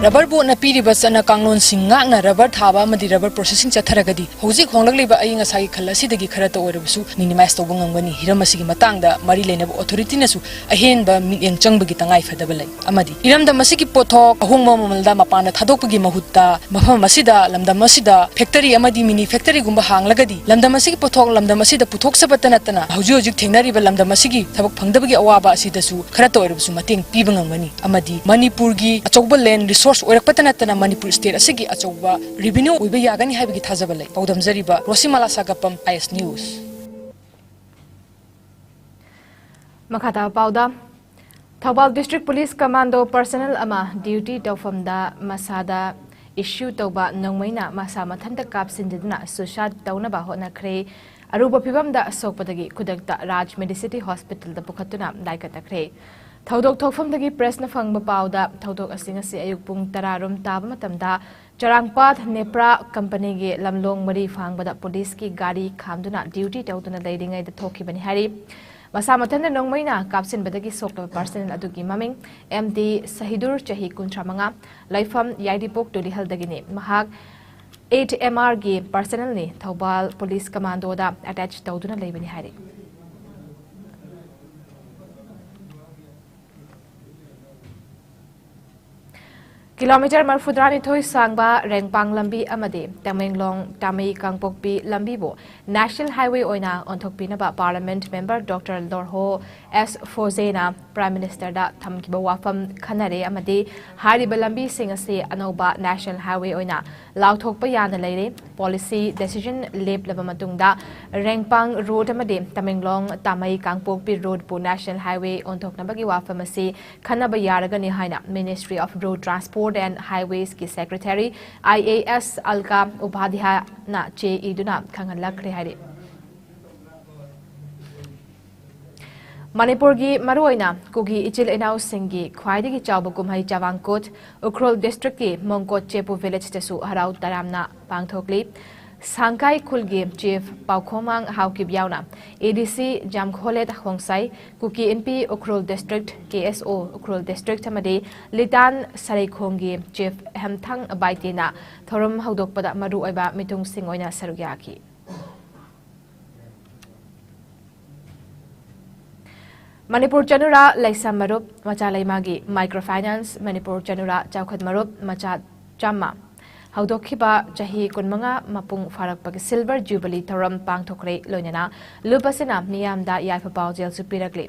ꯔꯕꯔ ꯕꯣꯔꯗꯅ ꯄꯤꯔꯤꯕ ꯆꯠꯅ ꯀꯥꯡꯂꯣꯟꯁꯤꯡ ꯉꯥꯛꯅ ꯔꯕꯔ ꯊꯥꯕ ꯑꯃꯗꯤ ꯔꯕꯔ ꯄ꯭ꯔꯣꯁꯦꯁꯤꯡ ꯆꯠꯊꯔꯒꯗꯤ ꯍꯧꯖꯤꯛ ꯍꯣꯡꯂꯛꯂꯤꯕ ꯑꯏꯪ ꯑꯁꯥꯒꯤ ꯈꯜ ꯑꯁꯤꯗꯒꯤ ꯈꯔꯇ ꯑꯣꯏꯔꯕꯁꯨ ꯃꯤꯅꯤꯃꯥꯏꯖ ꯇꯧꯕ ꯉꯝꯒꯅꯤ꯫ ꯍꯤꯔꯝ ꯑꯁꯤꯒꯤ ꯃꯇꯥꯡꯗ ꯃꯔꯤ ꯂꯩꯅꯕ ꯑꯣꯊꯣꯔꯤꯇꯤꯅꯁꯨ ꯑꯍꯦꯟꯕ ꯃꯤꯠꯌꯦꯡ ꯆꯪꯕꯒꯤ ꯇꯉꯥꯏ ꯐꯗꯕ ꯂꯩ꯫ ꯑꯃꯗꯤ ꯏꯔꯝꯗꯝ ꯑꯁꯤꯒꯤ ꯄꯣꯠꯊꯣꯛ ꯑꯍꯣꯡꯕ ꯃꯃꯜꯗ ꯃꯄꯥꯟꯗ ꯊꯥꯗꯣꯛꯄꯒꯤ ꯃꯍꯨꯠꯇ ꯃꯐꯝ ꯑꯁꯤꯗ, ꯂꯝꯗꯝ ꯑꯁꯤꯗ ꯐꯦꯛꯇꯔꯤ ꯑꯃꯗꯤ ꯃꯤꯅꯤ ꯐꯦꯛꯇꯔꯤꯒꯨꯝꯕ ꯍꯥꯡꯂꯒꯗꯤ ꯂꯝꯗꯝ ꯑꯁꯤꯒꯤ ꯄꯣꯠꯊꯣꯛ ꯂꯝꯗꯝ ꯑꯁꯤꯗ ꯄꯨꯊꯣꯛꯆꯕꯇ ꯅꯠꯇꯅ ꯍꯧꯖꯤꯛ ꯍꯧꯖꯤꯛ ꯊꯦꯡꯅꯔꯤꯕ ꯂꯝꯗꯝ ꯑꯁꯤꯒꯤ ꯊꯕꯛ ꯐꯪꯗꯕꯒꯤ ꯑꯋꯥꯕ ꯑꯁꯤꯗꯁꯨ ꯈꯔꯇ ꯑꯣꯏꯔꯕꯁꯨ ꯃꯇꯦꯡ ꯄꯤꯕ ꯉꯝꯒꯅꯤ꯫ ꯑꯃꯗꯤ ꯃꯅꯤꯄꯨꯔꯒꯤ ꯑꯆꯧꯕ ꯂꯦꯟ ꯔꯤꯁꯣꯔꯁ ꯑꯣꯏꯔꯛꯄꯇ ꯅꯠꯇꯅ ꯃꯅꯤꯄꯨꯔ ꯁ꯭ꯇꯦꯠ ꯑꯁꯤꯒꯤ ꯑꯆꯧꯕ ꯔꯤꯚꯤꯅ꯭ꯌꯨ ꯑꯣꯏꯕ ꯌꯥꯒꯅꯤ ꯍꯥꯏꯕꯒꯤ ꯊꯥꯖꯕ ꯂꯩ꯫ ꯄꯥꯎꯗꯝꯖꯔꯤꯕ ꯔꯣꯁꯤꯃꯥꯂꯥ ꯁꯥꯒꯞꯄꯝ, ꯑꯥꯏ ꯑꯦꯁ ꯅ꯭ꯌꯨꯁ꯫ ꯃꯈꯥ ꯇꯥꯕ ꯄꯥꯎꯗ, Thoubal district police commando personal ꯑꯃ ꯗ꯭ꯌꯨꯇꯤ ꯇꯧꯐꯝꯗ ꯃꯁꯥꯗ ꯏꯁꯨ ꯇꯧꯕ ꯅꯣꯡꯃꯩꯅ ꯃꯁꯥ ꯃꯊꯟꯇ ꯀꯥꯞꯁꯤꯟꯖꯗꯨꯅ ꯁꯨꯁꯥꯏꯗ ꯇꯧꯅꯕ ꯍꯣꯠꯅꯈ꯭ꯔꯦ꯫ ꯑꯔꯨꯕ ꯐꯤꯚꯝꯗ ꯁꯣꯛꯄꯗꯒꯤ ꯈꯨꯗꯛꯇ ꯔꯥꯖ ꯃꯦꯗꯤꯁꯤꯇꯤ ꯍꯣꯁꯄꯤꯇꯥꯜꯗ ꯄꯨꯈꯠꯇꯨꯅ ꯂꯥꯏꯀꯠꯅꯈ꯭ꯔꯦ꯫ ꯊꯧꯗꯣꯛ ꯊꯣꯛꯐꯝꯗꯒꯤ ꯄ꯭ꯔꯦꯁꯅ ꯐꯪꯕ ꯄꯥꯎꯗ, ꯊꯧꯗꯣꯛ ꯑꯁꯤ ꯉꯁꯤ ꯑꯌꯨꯛ ꯄꯨꯡ ꯇꯔꯥ ꯔꯣꯝ ꯇꯥꯕ ꯃꯇꯝꯗ ꯆꯔꯥꯡꯄꯥꯠ ꯅꯦꯄ꯭ꯔꯥ ꯀꯝꯄꯅꯤꯒꯤ ꯂꯝꯂꯣꯡ ꯃꯔꯤ ꯐꯥꯡꯕꯗ ꯄꯨꯂꯤꯁꯀꯤ ꯒꯥꯔꯤ ꯈꯥꯝꯗꯨꯅ ꯗ꯭ꯌꯨꯇꯤ ꯇꯧꯗꯨꯅ ꯂꯩꯔꯤꯉꯩꯗ ꯊꯣꯛꯈꯤꯕꯅꯤ ꯍꯥꯏꯔꯤ꯫ ꯃꯁꯥ ꯃꯊꯟꯇ ꯅꯣꯡꯃꯩꯅ ꯀꯥꯞꯁꯤꯟꯕꯗꯒꯤ ꯁꯣꯛꯂꯕ ꯄꯔꯁꯅꯦꯜ ꯑꯗꯨꯒꯤ ꯃꯃꯤꯡ ꯑꯦꯝ ꯗꯤ ꯁꯍꯤꯗꯨꯔ, ꯆꯍꯤ ꯀꯨꯟꯊ꯭ꯔꯥ ꯃꯉꯥ, ꯂꯩꯐꯝ ꯌꯥꯏꯔꯤꯄꯣꯛ ꯇꯨꯂꯤꯍꯜꯗꯒꯤꯅꯤ꯫ ꯃꯍꯥꯛ ꯑꯩꯠ ꯑꯦꯝ ꯑꯥꯔꯒꯤ ꯄꯔꯁꯅꯦꯜꯅꯤ, ꯊꯧꯕꯥꯜ ꯄꯨꯂꯤꯁ ꯀꯃꯥꯟꯗꯣꯗ ꯑꯦꯇꯦꯆ ꯇꯧꯗꯨꯅ ꯂꯩꯕꯅꯤ ꯍꯥꯏꯔꯤ꯫ ꯀꯤꯂꯣꯃꯤꯇꯔ ꯃꯔꯤꯐꯨꯇꯔꯥꯅꯤꯊꯣꯏ ꯁꯥꯡꯕ ꯔꯦꯡꯄꯥꯡ ꯂꯝꯕꯤ ꯑꯃꯗꯤ ꯇꯃꯦꯡꯂꯣꯡ ꯇꯥꯃꯩ ꯀꯥꯡꯄꯣꯛꯄꯤ ꯂꯝꯕꯤꯕꯨ National Highway ꯑꯣꯏꯅ ꯑꯣꯟꯊꯣꯛꯄꯤꯅꯕ Parliament Member Doctor ꯂꯣꯔꯍꯣ ꯑꯦꯁ ꯐꯣꯖꯦꯅ Prime Ministerꯗ ꯊꯝꯈꯤꯕ ꯋꯥꯐꯝ ꯈꯟꯅꯔꯦ ꯑꯃꯗꯤ ꯍꯥꯏꯔꯤꯕ ꯂꯝꯕꯤꯁꯤꯡ ꯑꯁꯤ ꯑꯅꯧꯕ National Highway ꯑꯣꯏꯅ ꯂꯥꯎꯊꯣꯛꯄ ꯌꯥꯅ ꯂꯩꯔꯦ꯫ Policy decision ꯂꯦꯞꯂꯕ ꯃꯇꯨꯡꯗ ꯔꯦꯡꯄꯥꯡ Road ꯑꯃꯗꯤ ꯇꯃꯦꯡꯂꯣꯡ ꯇꯥꯃꯩ ꯀꯥꯡꯄꯣꯛꯄꯤ Roadꯄꯨ National Highway ꯑꯣꯟꯊꯣꯛꯅꯕꯒꯤ ꯋꯥꯐꯝ ꯑꯁꯤ ꯈꯟꯅꯕ ꯌꯥꯔꯒꯅꯤ ꯍꯥꯏꯅ Ministry of Road Transport and Highwaysꯀꯤ Secretary I A S ꯑꯜꯀꯥ ꯎꯄꯥꯙ꯭ꯌꯥꯌꯅ ꯆꯦ ꯏꯗꯨꯅ ꯈꯪꯍꯜꯂꯛꯈ꯭ꯔꯦ ꯍꯥꯏꯔꯤ꯫ ꯃꯅꯤꯄꯨꯔꯒꯤ ꯃꯔꯨꯑꯣꯏꯅ ꯀꯨꯀꯤ ꯏꯆꯤꯜ ꯏꯅꯥꯎꯁꯤꯡꯒꯤ ꯈ꯭ꯋꯥꯏꯗꯒꯤ ꯆꯥꯎꯕ ꯀꯨꯝꯍꯩ ꯆꯥꯕꯥꯡꯀꯨꯠ ꯎꯈ꯭ꯔꯨꯜ districtꯀꯤ ꯃꯣꯡꯀꯣꯠ ꯆꯦꯄꯨ villageꯇꯁꯨ ꯍꯔꯥꯎ ꯇꯌꯥꯝꯅ ꯄꯥꯡꯊꯣꯛꯂꯤ꯫ ꯁꯥꯡꯀꯥꯏ ꯈꯨꯜꯒꯤ Chief ꯄꯥꯎꯈꯣꯃꯥꯡ ꯍꯥꯎꯀꯤꯞ ꯌꯥꯎꯅ A D C ꯖꯥꯝꯈꯣꯂꯦꯠ ꯍꯣꯡꯁꯥꯏ, Kuki ꯏꯟꯄꯤ Ukhrul district, K S O Ukhrul district ꯑꯃꯗꯤ ꯂꯤꯇꯥꯟ ꯁꯔꯩꯈꯣꯡꯒꯤ Chief ꯍꯦꯝꯊꯪ ꯕꯥꯏꯇꯦꯅ ꯊꯧꯔꯝ ꯍꯧꯗꯣꯛꯄꯗ ꯃꯔꯨꯑꯣꯏꯕ ꯃꯤꯊꯨꯡꯁꯤꯡ ꯑꯣꯏꯅ ꯁꯔꯨꯛ ꯌꯥꯈꯤ꯫ ꯃꯅꯤꯄꯨꯔ ꯆꯅꯨꯔꯥ ꯂꯩꯁꯥ ꯃꯔꯨꯞ ꯃꯆꯥ ꯂꯩꯃꯥꯒꯤ Microfinance ꯃꯅꯤꯄꯨꯔ ꯆꯅꯨꯔꯥ ꯆꯥꯎꯈꯠ ꯃꯔꯨꯞ ꯃꯆꯥ ꯆꯥꯝꯃ ꯍꯧꯗꯣꯛꯈꯤꯕ ꯆꯍꯤ ꯀꯨꯟꯃꯉꯥ ꯃꯄꯨꯡ ꯐꯥꯔꯛꯄꯒꯤ Silver Jubilee ꯊꯧꯔꯝ ꯄꯥꯡꯊꯣꯛꯈ꯭ꯔꯦ꯫ ꯂꯣꯏꯅꯅ ꯂꯨꯞ ꯑꯁꯤꯅ ꯃꯤꯌꯥꯝꯗ ꯌꯥꯏꯐ ꯄꯥꯎꯖꯦꯜꯁꯨ ꯄꯤꯔꯛꯂꯤ꯫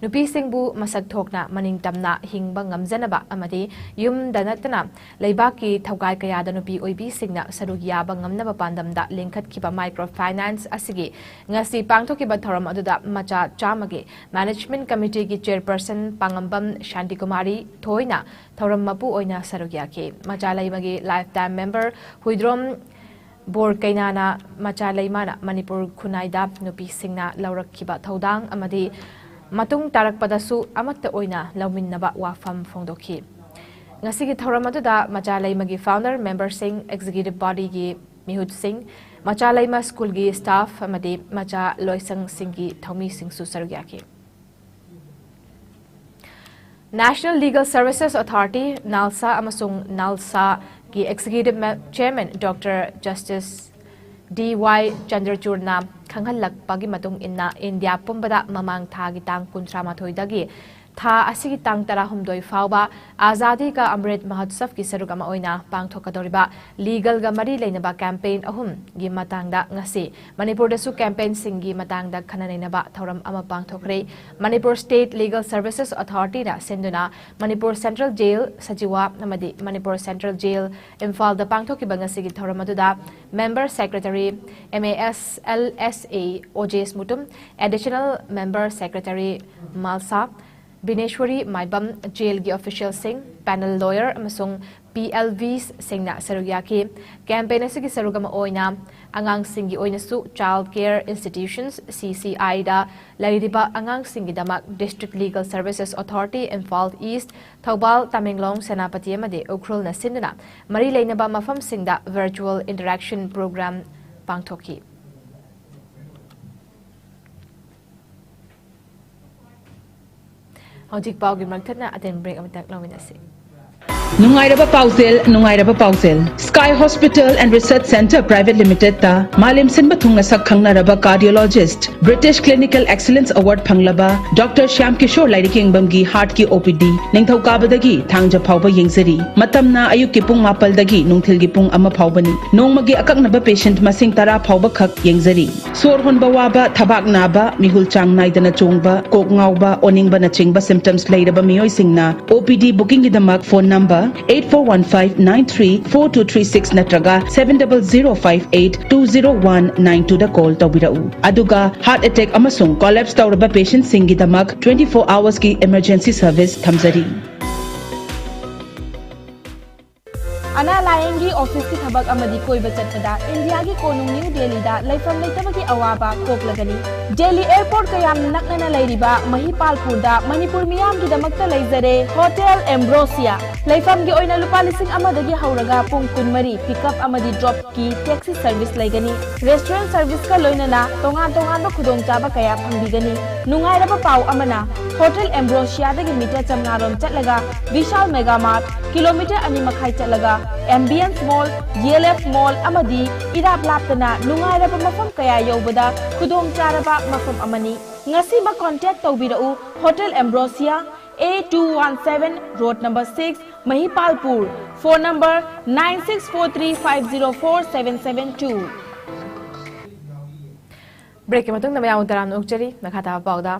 ꯅꯨꯄꯤꯁꯤꯡꯕꯨ ꯃꯁꯛ ꯊꯣꯛꯅ ꯃꯅꯤꯡ ꯇꯝꯅ ꯍꯤꯡꯕ ꯉꯝꯖꯅꯕ ꯑꯃꯗꯤ ꯌꯨꯝꯗ ꯅꯠꯇꯅ ꯂꯩꯕꯥꯛꯀꯤ ꯊꯧꯒꯥꯏ ꯀꯌꯥꯗ ꯅꯨꯄꯤ ꯑꯣꯏꯕꯤꯁꯤꯡꯅ ꯁꯔꯨꯛ ꯌꯥꯕ ꯉꯝꯅꯕ ꯄꯥꯟꯗꯝꯗ ꯂꯤꯡꯈꯠꯈꯤꯕ Microfinance ꯑꯁꯤꯒꯤ ꯉꯁꯤ ꯄꯥꯡꯊꯣꯛꯈꯤꯕ ꯊꯧꯔꯝ ꯑꯗꯨꯗ ꯃꯆꯥ ꯆꯥꯝꯃꯒꯤ Management Committeeꯒꯤ Chairperson ꯄꯥꯉꯝꯕꯝ ꯁꯥꯟꯇꯤꯀꯨꯃꯥꯔꯤ ꯊꯣꯏꯅ ꯊꯧꯔꯝ ꯃꯄꯨ ꯑꯣꯏꯅ ꯁꯔꯨꯛ ꯌꯥꯈꯤ꯫ ꯃꯆꯥ ꯂꯩꯃꯒꯤ Lifetime Member ꯍꯨꯏꯗ꯭ꯔꯣꯝ ꯕꯣꯔ ꯀꯩꯅꯥꯅ ꯃꯆꯥ ꯂꯩꯃꯥꯅ ꯃꯅꯤꯄꯨꯔ ꯈꯨꯟꯅꯥꯏꯗ ꯅꯨꯄꯤꯁꯤꯡꯅ ꯂꯧꯔꯛꯈꯤꯕ ꯊꯧꯗꯥꯡ ꯑꯃꯗꯤ ꯃꯇꯨꯡ ꯇꯥꯔꯛꯄꯗꯁꯨ ꯑꯃꯠꯇ ꯑꯣꯏꯅ ꯂꯧꯃꯤꯟꯅꯕ ꯋꯥꯐꯝ ꯐꯣꯡꯗꯣꯛꯈꯤ꯫ ꯉꯁꯤꯒꯤ ꯊꯧꯔꯝ ꯑꯗꯨꯗ ꯃꯆꯥ ꯂꯩꯃꯒꯤ founder memberꯁꯤꯡ, executive bodyꯒꯤ ꯃꯤꯍꯨꯠꯁꯤꯡ, ꯃꯆꯥ ꯂꯩꯃ ꯁ꯭ꯀꯨꯜꯒꯤ staff ꯑꯃꯗꯤ ꯃꯆꯥ ꯂꯣꯏꯁꯪꯁꯤꯡꯒꯤ ꯊꯧꯃꯤꯁꯤꯡꯁꯨ ꯁꯔꯨꯛ ꯌꯥꯈꯤ꯫ National Legal Services Authority, NALSA, ꯑꯃꯁꯨꯡ NALSAꯒꯤ Executive Chairman Doctor Justice D Y ꯆꯟꯗ꯭ꯔꯆꯨꯔꯅ ꯈꯪꯍꯜꯂꯛꯄꯒꯤ ꯃꯇꯨꯡ ꯏꯟꯅ, ꯏꯟꯗꯤꯌꯥ ꯄꯨꯝꯕꯗ ꯃꯃꯥꯡ ꯊꯥꯒꯤ ꯇꯥꯡ ꯀꯨꯟꯊ꯭ꯔꯥ ꯃꯥꯊꯣꯏꯗꯒꯤ ꯊꯥ ꯑꯁꯤꯒꯤ ꯇꯥꯡ ꯇꯔꯥꯍꯨꯝꯗꯣꯏ ꯐꯥꯎꯕ ꯑꯥꯖꯥꯗꯤ ꯀꯥ ꯑꯃ꯭ꯔꯤꯠ ꯃꯍꯣꯠꯁꯕꯀꯤ ꯁꯔꯨꯛ ꯑꯃ ꯑꯣꯏꯅ ꯄꯥꯡꯊꯣꯛꯀꯗꯧꯔꯤꯕ ꯂꯤꯒꯦꯜꯒ ꯃꯔꯤ ꯂꯩꯅꯕ ꯀꯦꯝꯄꯦꯟ ꯑꯍꯨꯝꯒꯤ ꯃꯇꯥꯡꯗ ꯉꯁꯤ ꯃꯅꯤꯄꯨꯔꯗꯁꯨ ꯀꯦꯝꯄꯦꯟꯁꯤꯡꯒꯤ ꯃꯇꯥꯡꯗ ꯈꯟꯅ ꯅꯩꯅꯕ ꯊꯧꯔꯝ ꯑꯃ ꯄꯥꯡꯊꯣꯛꯈ꯭ꯔꯦ꯫ ꯃꯅꯤꯄꯨꯔ ꯁ꯭ꯇꯦꯠ ꯂꯤꯒꯦꯜ ꯁꯔꯚꯤꯁꯦꯁ ꯑꯣꯊꯣꯔꯤꯇꯤꯅ ꯁꯤꯟꯗꯨꯅ ꯃꯅꯤꯄꯨꯔ ꯁꯦꯟꯇ꯭ꯔꯦꯜ ꯖꯦꯜ, ꯁꯖꯤꯋꯥ ꯑꯃꯗꯤ ꯃꯅꯤꯄꯨꯔ ꯁꯦꯟꯇ꯭ꯔꯦꯜ ꯖꯦꯜ, ꯏꯝꯐꯥꯜꯗ ꯄꯥꯡꯊꯣꯛꯈꯤꯕ ꯉꯁꯤꯒꯤ ꯊꯧꯔꯝ ꯑꯗꯨꯗ member secretary M A S L S A Ojesh Mutum, additional member secretary Malsha, Bineshwari Maibam, ꯖꯦꯜꯒꯤ ꯑꯣꯐꯤꯁꯤꯌꯦꯜꯁꯤꯡ, ꯄꯦꯅꯦꯜ ꯂꯣꯌꯔ ꯑꯃꯁꯨꯡ ꯄꯤ ꯑꯦꯜ ꯚꯤꯁꯁꯤꯡꯅ ꯁꯔꯨꯛ ꯌꯥꯈꯤ꯫ ꯀꯦꯝꯄꯦꯟ ꯑꯁꯤꯒꯤ ꯁꯔꯨꯛ ꯑꯃ ꯑꯣꯏꯅ ꯑꯉꯥꯡꯁꯤꯡꯒꯤ ꯑꯣꯏꯅꯁꯨ ꯆꯥꯏꯜꯗ ꯀꯦꯌꯔ ꯏꯟꯁꯇꯤꯇ꯭ꯌꯨꯁꯟꯁ, ꯁꯤ ꯁꯤ ꯑꯥꯏꯗ ꯂꯩꯔꯤꯕ ꯑꯉꯥꯡꯁꯤꯡꯒꯤꯗꯃꯛ district legal services authority, Imphal east, Thoubal, Tamenglong, Senapati ꯑꯃꯗꯤ ꯎꯈ꯭ꯔꯨꯜꯅ ꯁꯤꯟꯗꯨꯅ ꯃꯔꯤ ꯂꯩꯅꯕ ꯃꯐꯝꯁꯤꯡꯗ ꯚꯔꯆꯨꯋꯦꯜ ꯏꯟꯇꯔꯦꯛꯁꯟ ꯄ꯭ꯔꯣꯒ꯭ꯔꯥꯝ ꯄꯥꯡꯊꯣꯛꯈꯤ꯫ ꯍꯧꯖꯤꯛ ꯄꯥꯎꯒꯤ ꯃꯔꯛ ꯊꯠꯅ ꯑꯇꯦꯟ ꯕ꯭ꯔꯦꯛ ꯑꯃꯇꯪ ꯂꯧꯃꯤꯟꯅꯁꯤ꯫ ꯅꯨꯡꯉꯥꯏꯔꯕ ꯄꯥꯎꯖꯦꯜ, ꯅꯨꯡꯉꯥꯏꯔꯕ ꯄꯥꯎꯖꯦꯜ꯫ Sky Hospital and Research Centre Private Limited ꯇ ꯃꯥꯂꯦꯝ ꯁꯤꯟꯕ ꯊꯨꯡꯅ ꯁꯛ ꯈꯪꯅꯔꯕ cardiologist, British Clinical Excellence Award ꯐꯪꯂꯕ ꯗꯣꯛꯇꯔ ꯁ꯭ꯌꯥꯝ ꯀꯤꯁꯣꯔ ꯂꯥꯏꯔꯤꯛ ꯌꯦꯡꯐꯝꯒꯤ heart ꯀꯤ O P D ꯅꯤꯡꯊꯧꯀꯥꯕꯗꯒꯤ ꯊꯥꯡꯖ ꯐꯥꯎꯕ ꯌꯦꯡꯖꯔꯤ꯫ ꯃꯇꯝꯅ ꯑꯌꯨꯛꯀꯤ ꯄꯨꯡ ꯃꯥꯄꯜꯗꯒꯤ ꯅꯨꯡꯊꯤꯜꯒꯤ ꯄꯨꯡ ꯑꯃ ꯐꯥꯎꯕꯅꯤ꯫ ꯅꯣꯡꯃꯒꯤ ꯑꯀꯛꯅꯕ patient ꯃꯁꯤꯡ ꯇꯔꯥ ꯐꯥꯎꯕ ꯈꯛ ꯌꯦꯡꯖꯔꯤ꯫ ꯁꯣꯔ ꯍꯣꯟꯕ ꯋꯥꯕ, ꯊꯕꯥꯛ ꯅꯥꯕ, ꯃꯤꯍꯨꯜ ꯆꯥꯡ ꯅꯥꯏꯗꯅ ꯆꯣꯡꯕ, ꯀꯣꯛ ꯉꯥꯎꯕ, ꯑꯣꯅꯤꯡꯕꯅꯆꯤꯡꯕ symptoms ꯂꯩꯔꯕ ꯃꯤꯑꯣꯏꯁꯤꯡꯅ O P D bookingꯒꯤꯗꯃꯛ phone number eight four one five nine three four two three six ꯅꯠꯇ꯭ꯔꯒ seven double zero five eight two zero one nine twoꯗ call ꯇꯧꯕꯤꯔꯛꯎ꯫ ꯑꯗꯨꯒ heart attack ꯑꯃꯁꯨꯡ collapse ꯇꯧꯔꯕ patientꯁꯤꯡꯒꯤꯗꯃꯛ twenty four hoursꯀꯤ emergency service ꯊꯝꯖꯔꯤ꯫ ꯑꯅꯥ ꯂꯥꯌꯦꯡꯒꯤ ꯑꯣꯐꯤꯁꯀꯤ ꯊꯕꯛ ꯑꯃꯗꯤ ꯀꯣꯏꯕ ꯆꯠꯄꯗ ꯏꯟꯗꯤꯌꯥꯒꯤ ꯀꯣꯅꯨꯡ ꯅ꯭ꯌꯨ ꯗꯦꯜꯂꯤꯗ ꯂꯩꯐꯝ ꯂꯩꯇꯕꯒꯤ ꯑꯋꯥꯕ ꯀꯣꯛꯂꯒꯅꯤ꯫ ꯗꯦꯜꯂꯤ ꯑꯦꯌꯔꯄꯣꯔꯠꯀ ꯌꯥꯝꯅ ꯅꯛꯅꯅ ꯂꯩꯔꯤꯕ ꯃꯍꯤꯄꯥꯜꯄꯨꯔꯗ ꯃꯅꯤꯄꯨꯔ ꯃꯤꯌꯥꯝꯒꯤꯗꯃꯛꯇ ꯂꯩꯖꯔꯦ ꯍꯣꯇꯦꯜ ꯑꯦꯝꯕ꯭ꯔꯣꯁꯤꯌꯥ꯫ ꯂꯩꯐꯝꯒꯤ ꯑꯣꯏꯅ ꯂꯨꯄꯥ ꯂꯤꯁꯤꯡ ꯑꯃꯗꯒꯤ ꯍꯧꯔꯒ ꯄꯨꯡ ꯀꯨꯟꯃꯔꯤ pick up ꯑꯃꯗꯤ drop ꯀꯤ taxi service ꯂꯩꯒꯅꯤ꯫ Restaurant serviceꯀ ꯂꯣꯏꯅꯅ ꯇꯣꯉꯥꯟ ꯇꯣꯉꯥꯟꯕ ꯈꯨꯗꯣꯡꯆꯥꯕ ꯀꯌꯥ ꯐꯪꯕꯤꯒꯅꯤ꯫ ꯅꯨꯡꯉꯥꯏꯔꯕ ꯄꯥꯎ ꯑꯃꯅ, ꯍꯣꯇꯦꯜ ꯑꯦꯝꯕ꯭ꯔꯣꯁꯤꯌꯥꯗꯒꯤ meter ꯆꯥꯝꯃꯉꯥ ꯔꯣꯝ ꯆꯠꯂꯒ ꯚꯤꯁꯥꯜ ꯃꯦꯒꯥ ꯃꯥꯔꯠ, kilometre ꯑꯅꯤ ꯃꯈꯥꯏ ꯆꯠꯂꯒ ꯑꯦꯝꯕꯤꯌꯟꯁ ꯃꯣꯜ, ꯌꯦꯜ ꯑꯦꯐ ꯃꯣꯜ ꯑꯃꯗꯤ ꯏꯔꯥꯞ ꯂꯥꯞꯇꯅ ꯅꯨꯡꯉꯥꯏꯔꯕ ꯃꯐꯝ ꯀꯌꯥ ꯌꯧꯕꯗ ꯈꯨꯗꯣꯡ ꯆꯥꯔꯕ ꯃꯐꯝ ꯑꯃꯅꯤ꯫ ꯉꯁꯤꯃꯛ ꯀꯣꯟꯇꯦꯛ ꯇꯧꯕꯤꯔꯛꯎ꯫ Hotel Ambrosia, A two one seven, road number six, Mahipalpur. Phone number nine six four three five zero four seven seven two. ꯕ꯭ꯔꯦꯛꯀꯤ ꯃꯇꯨꯡꯗ ꯃꯌꯥꯝ ꯇꯔꯥꯝꯅ ꯑꯣꯛꯆꯔꯤ꯫ ꯃꯈꯥ ꯇꯥꯕ ꯄꯥꯎꯗ,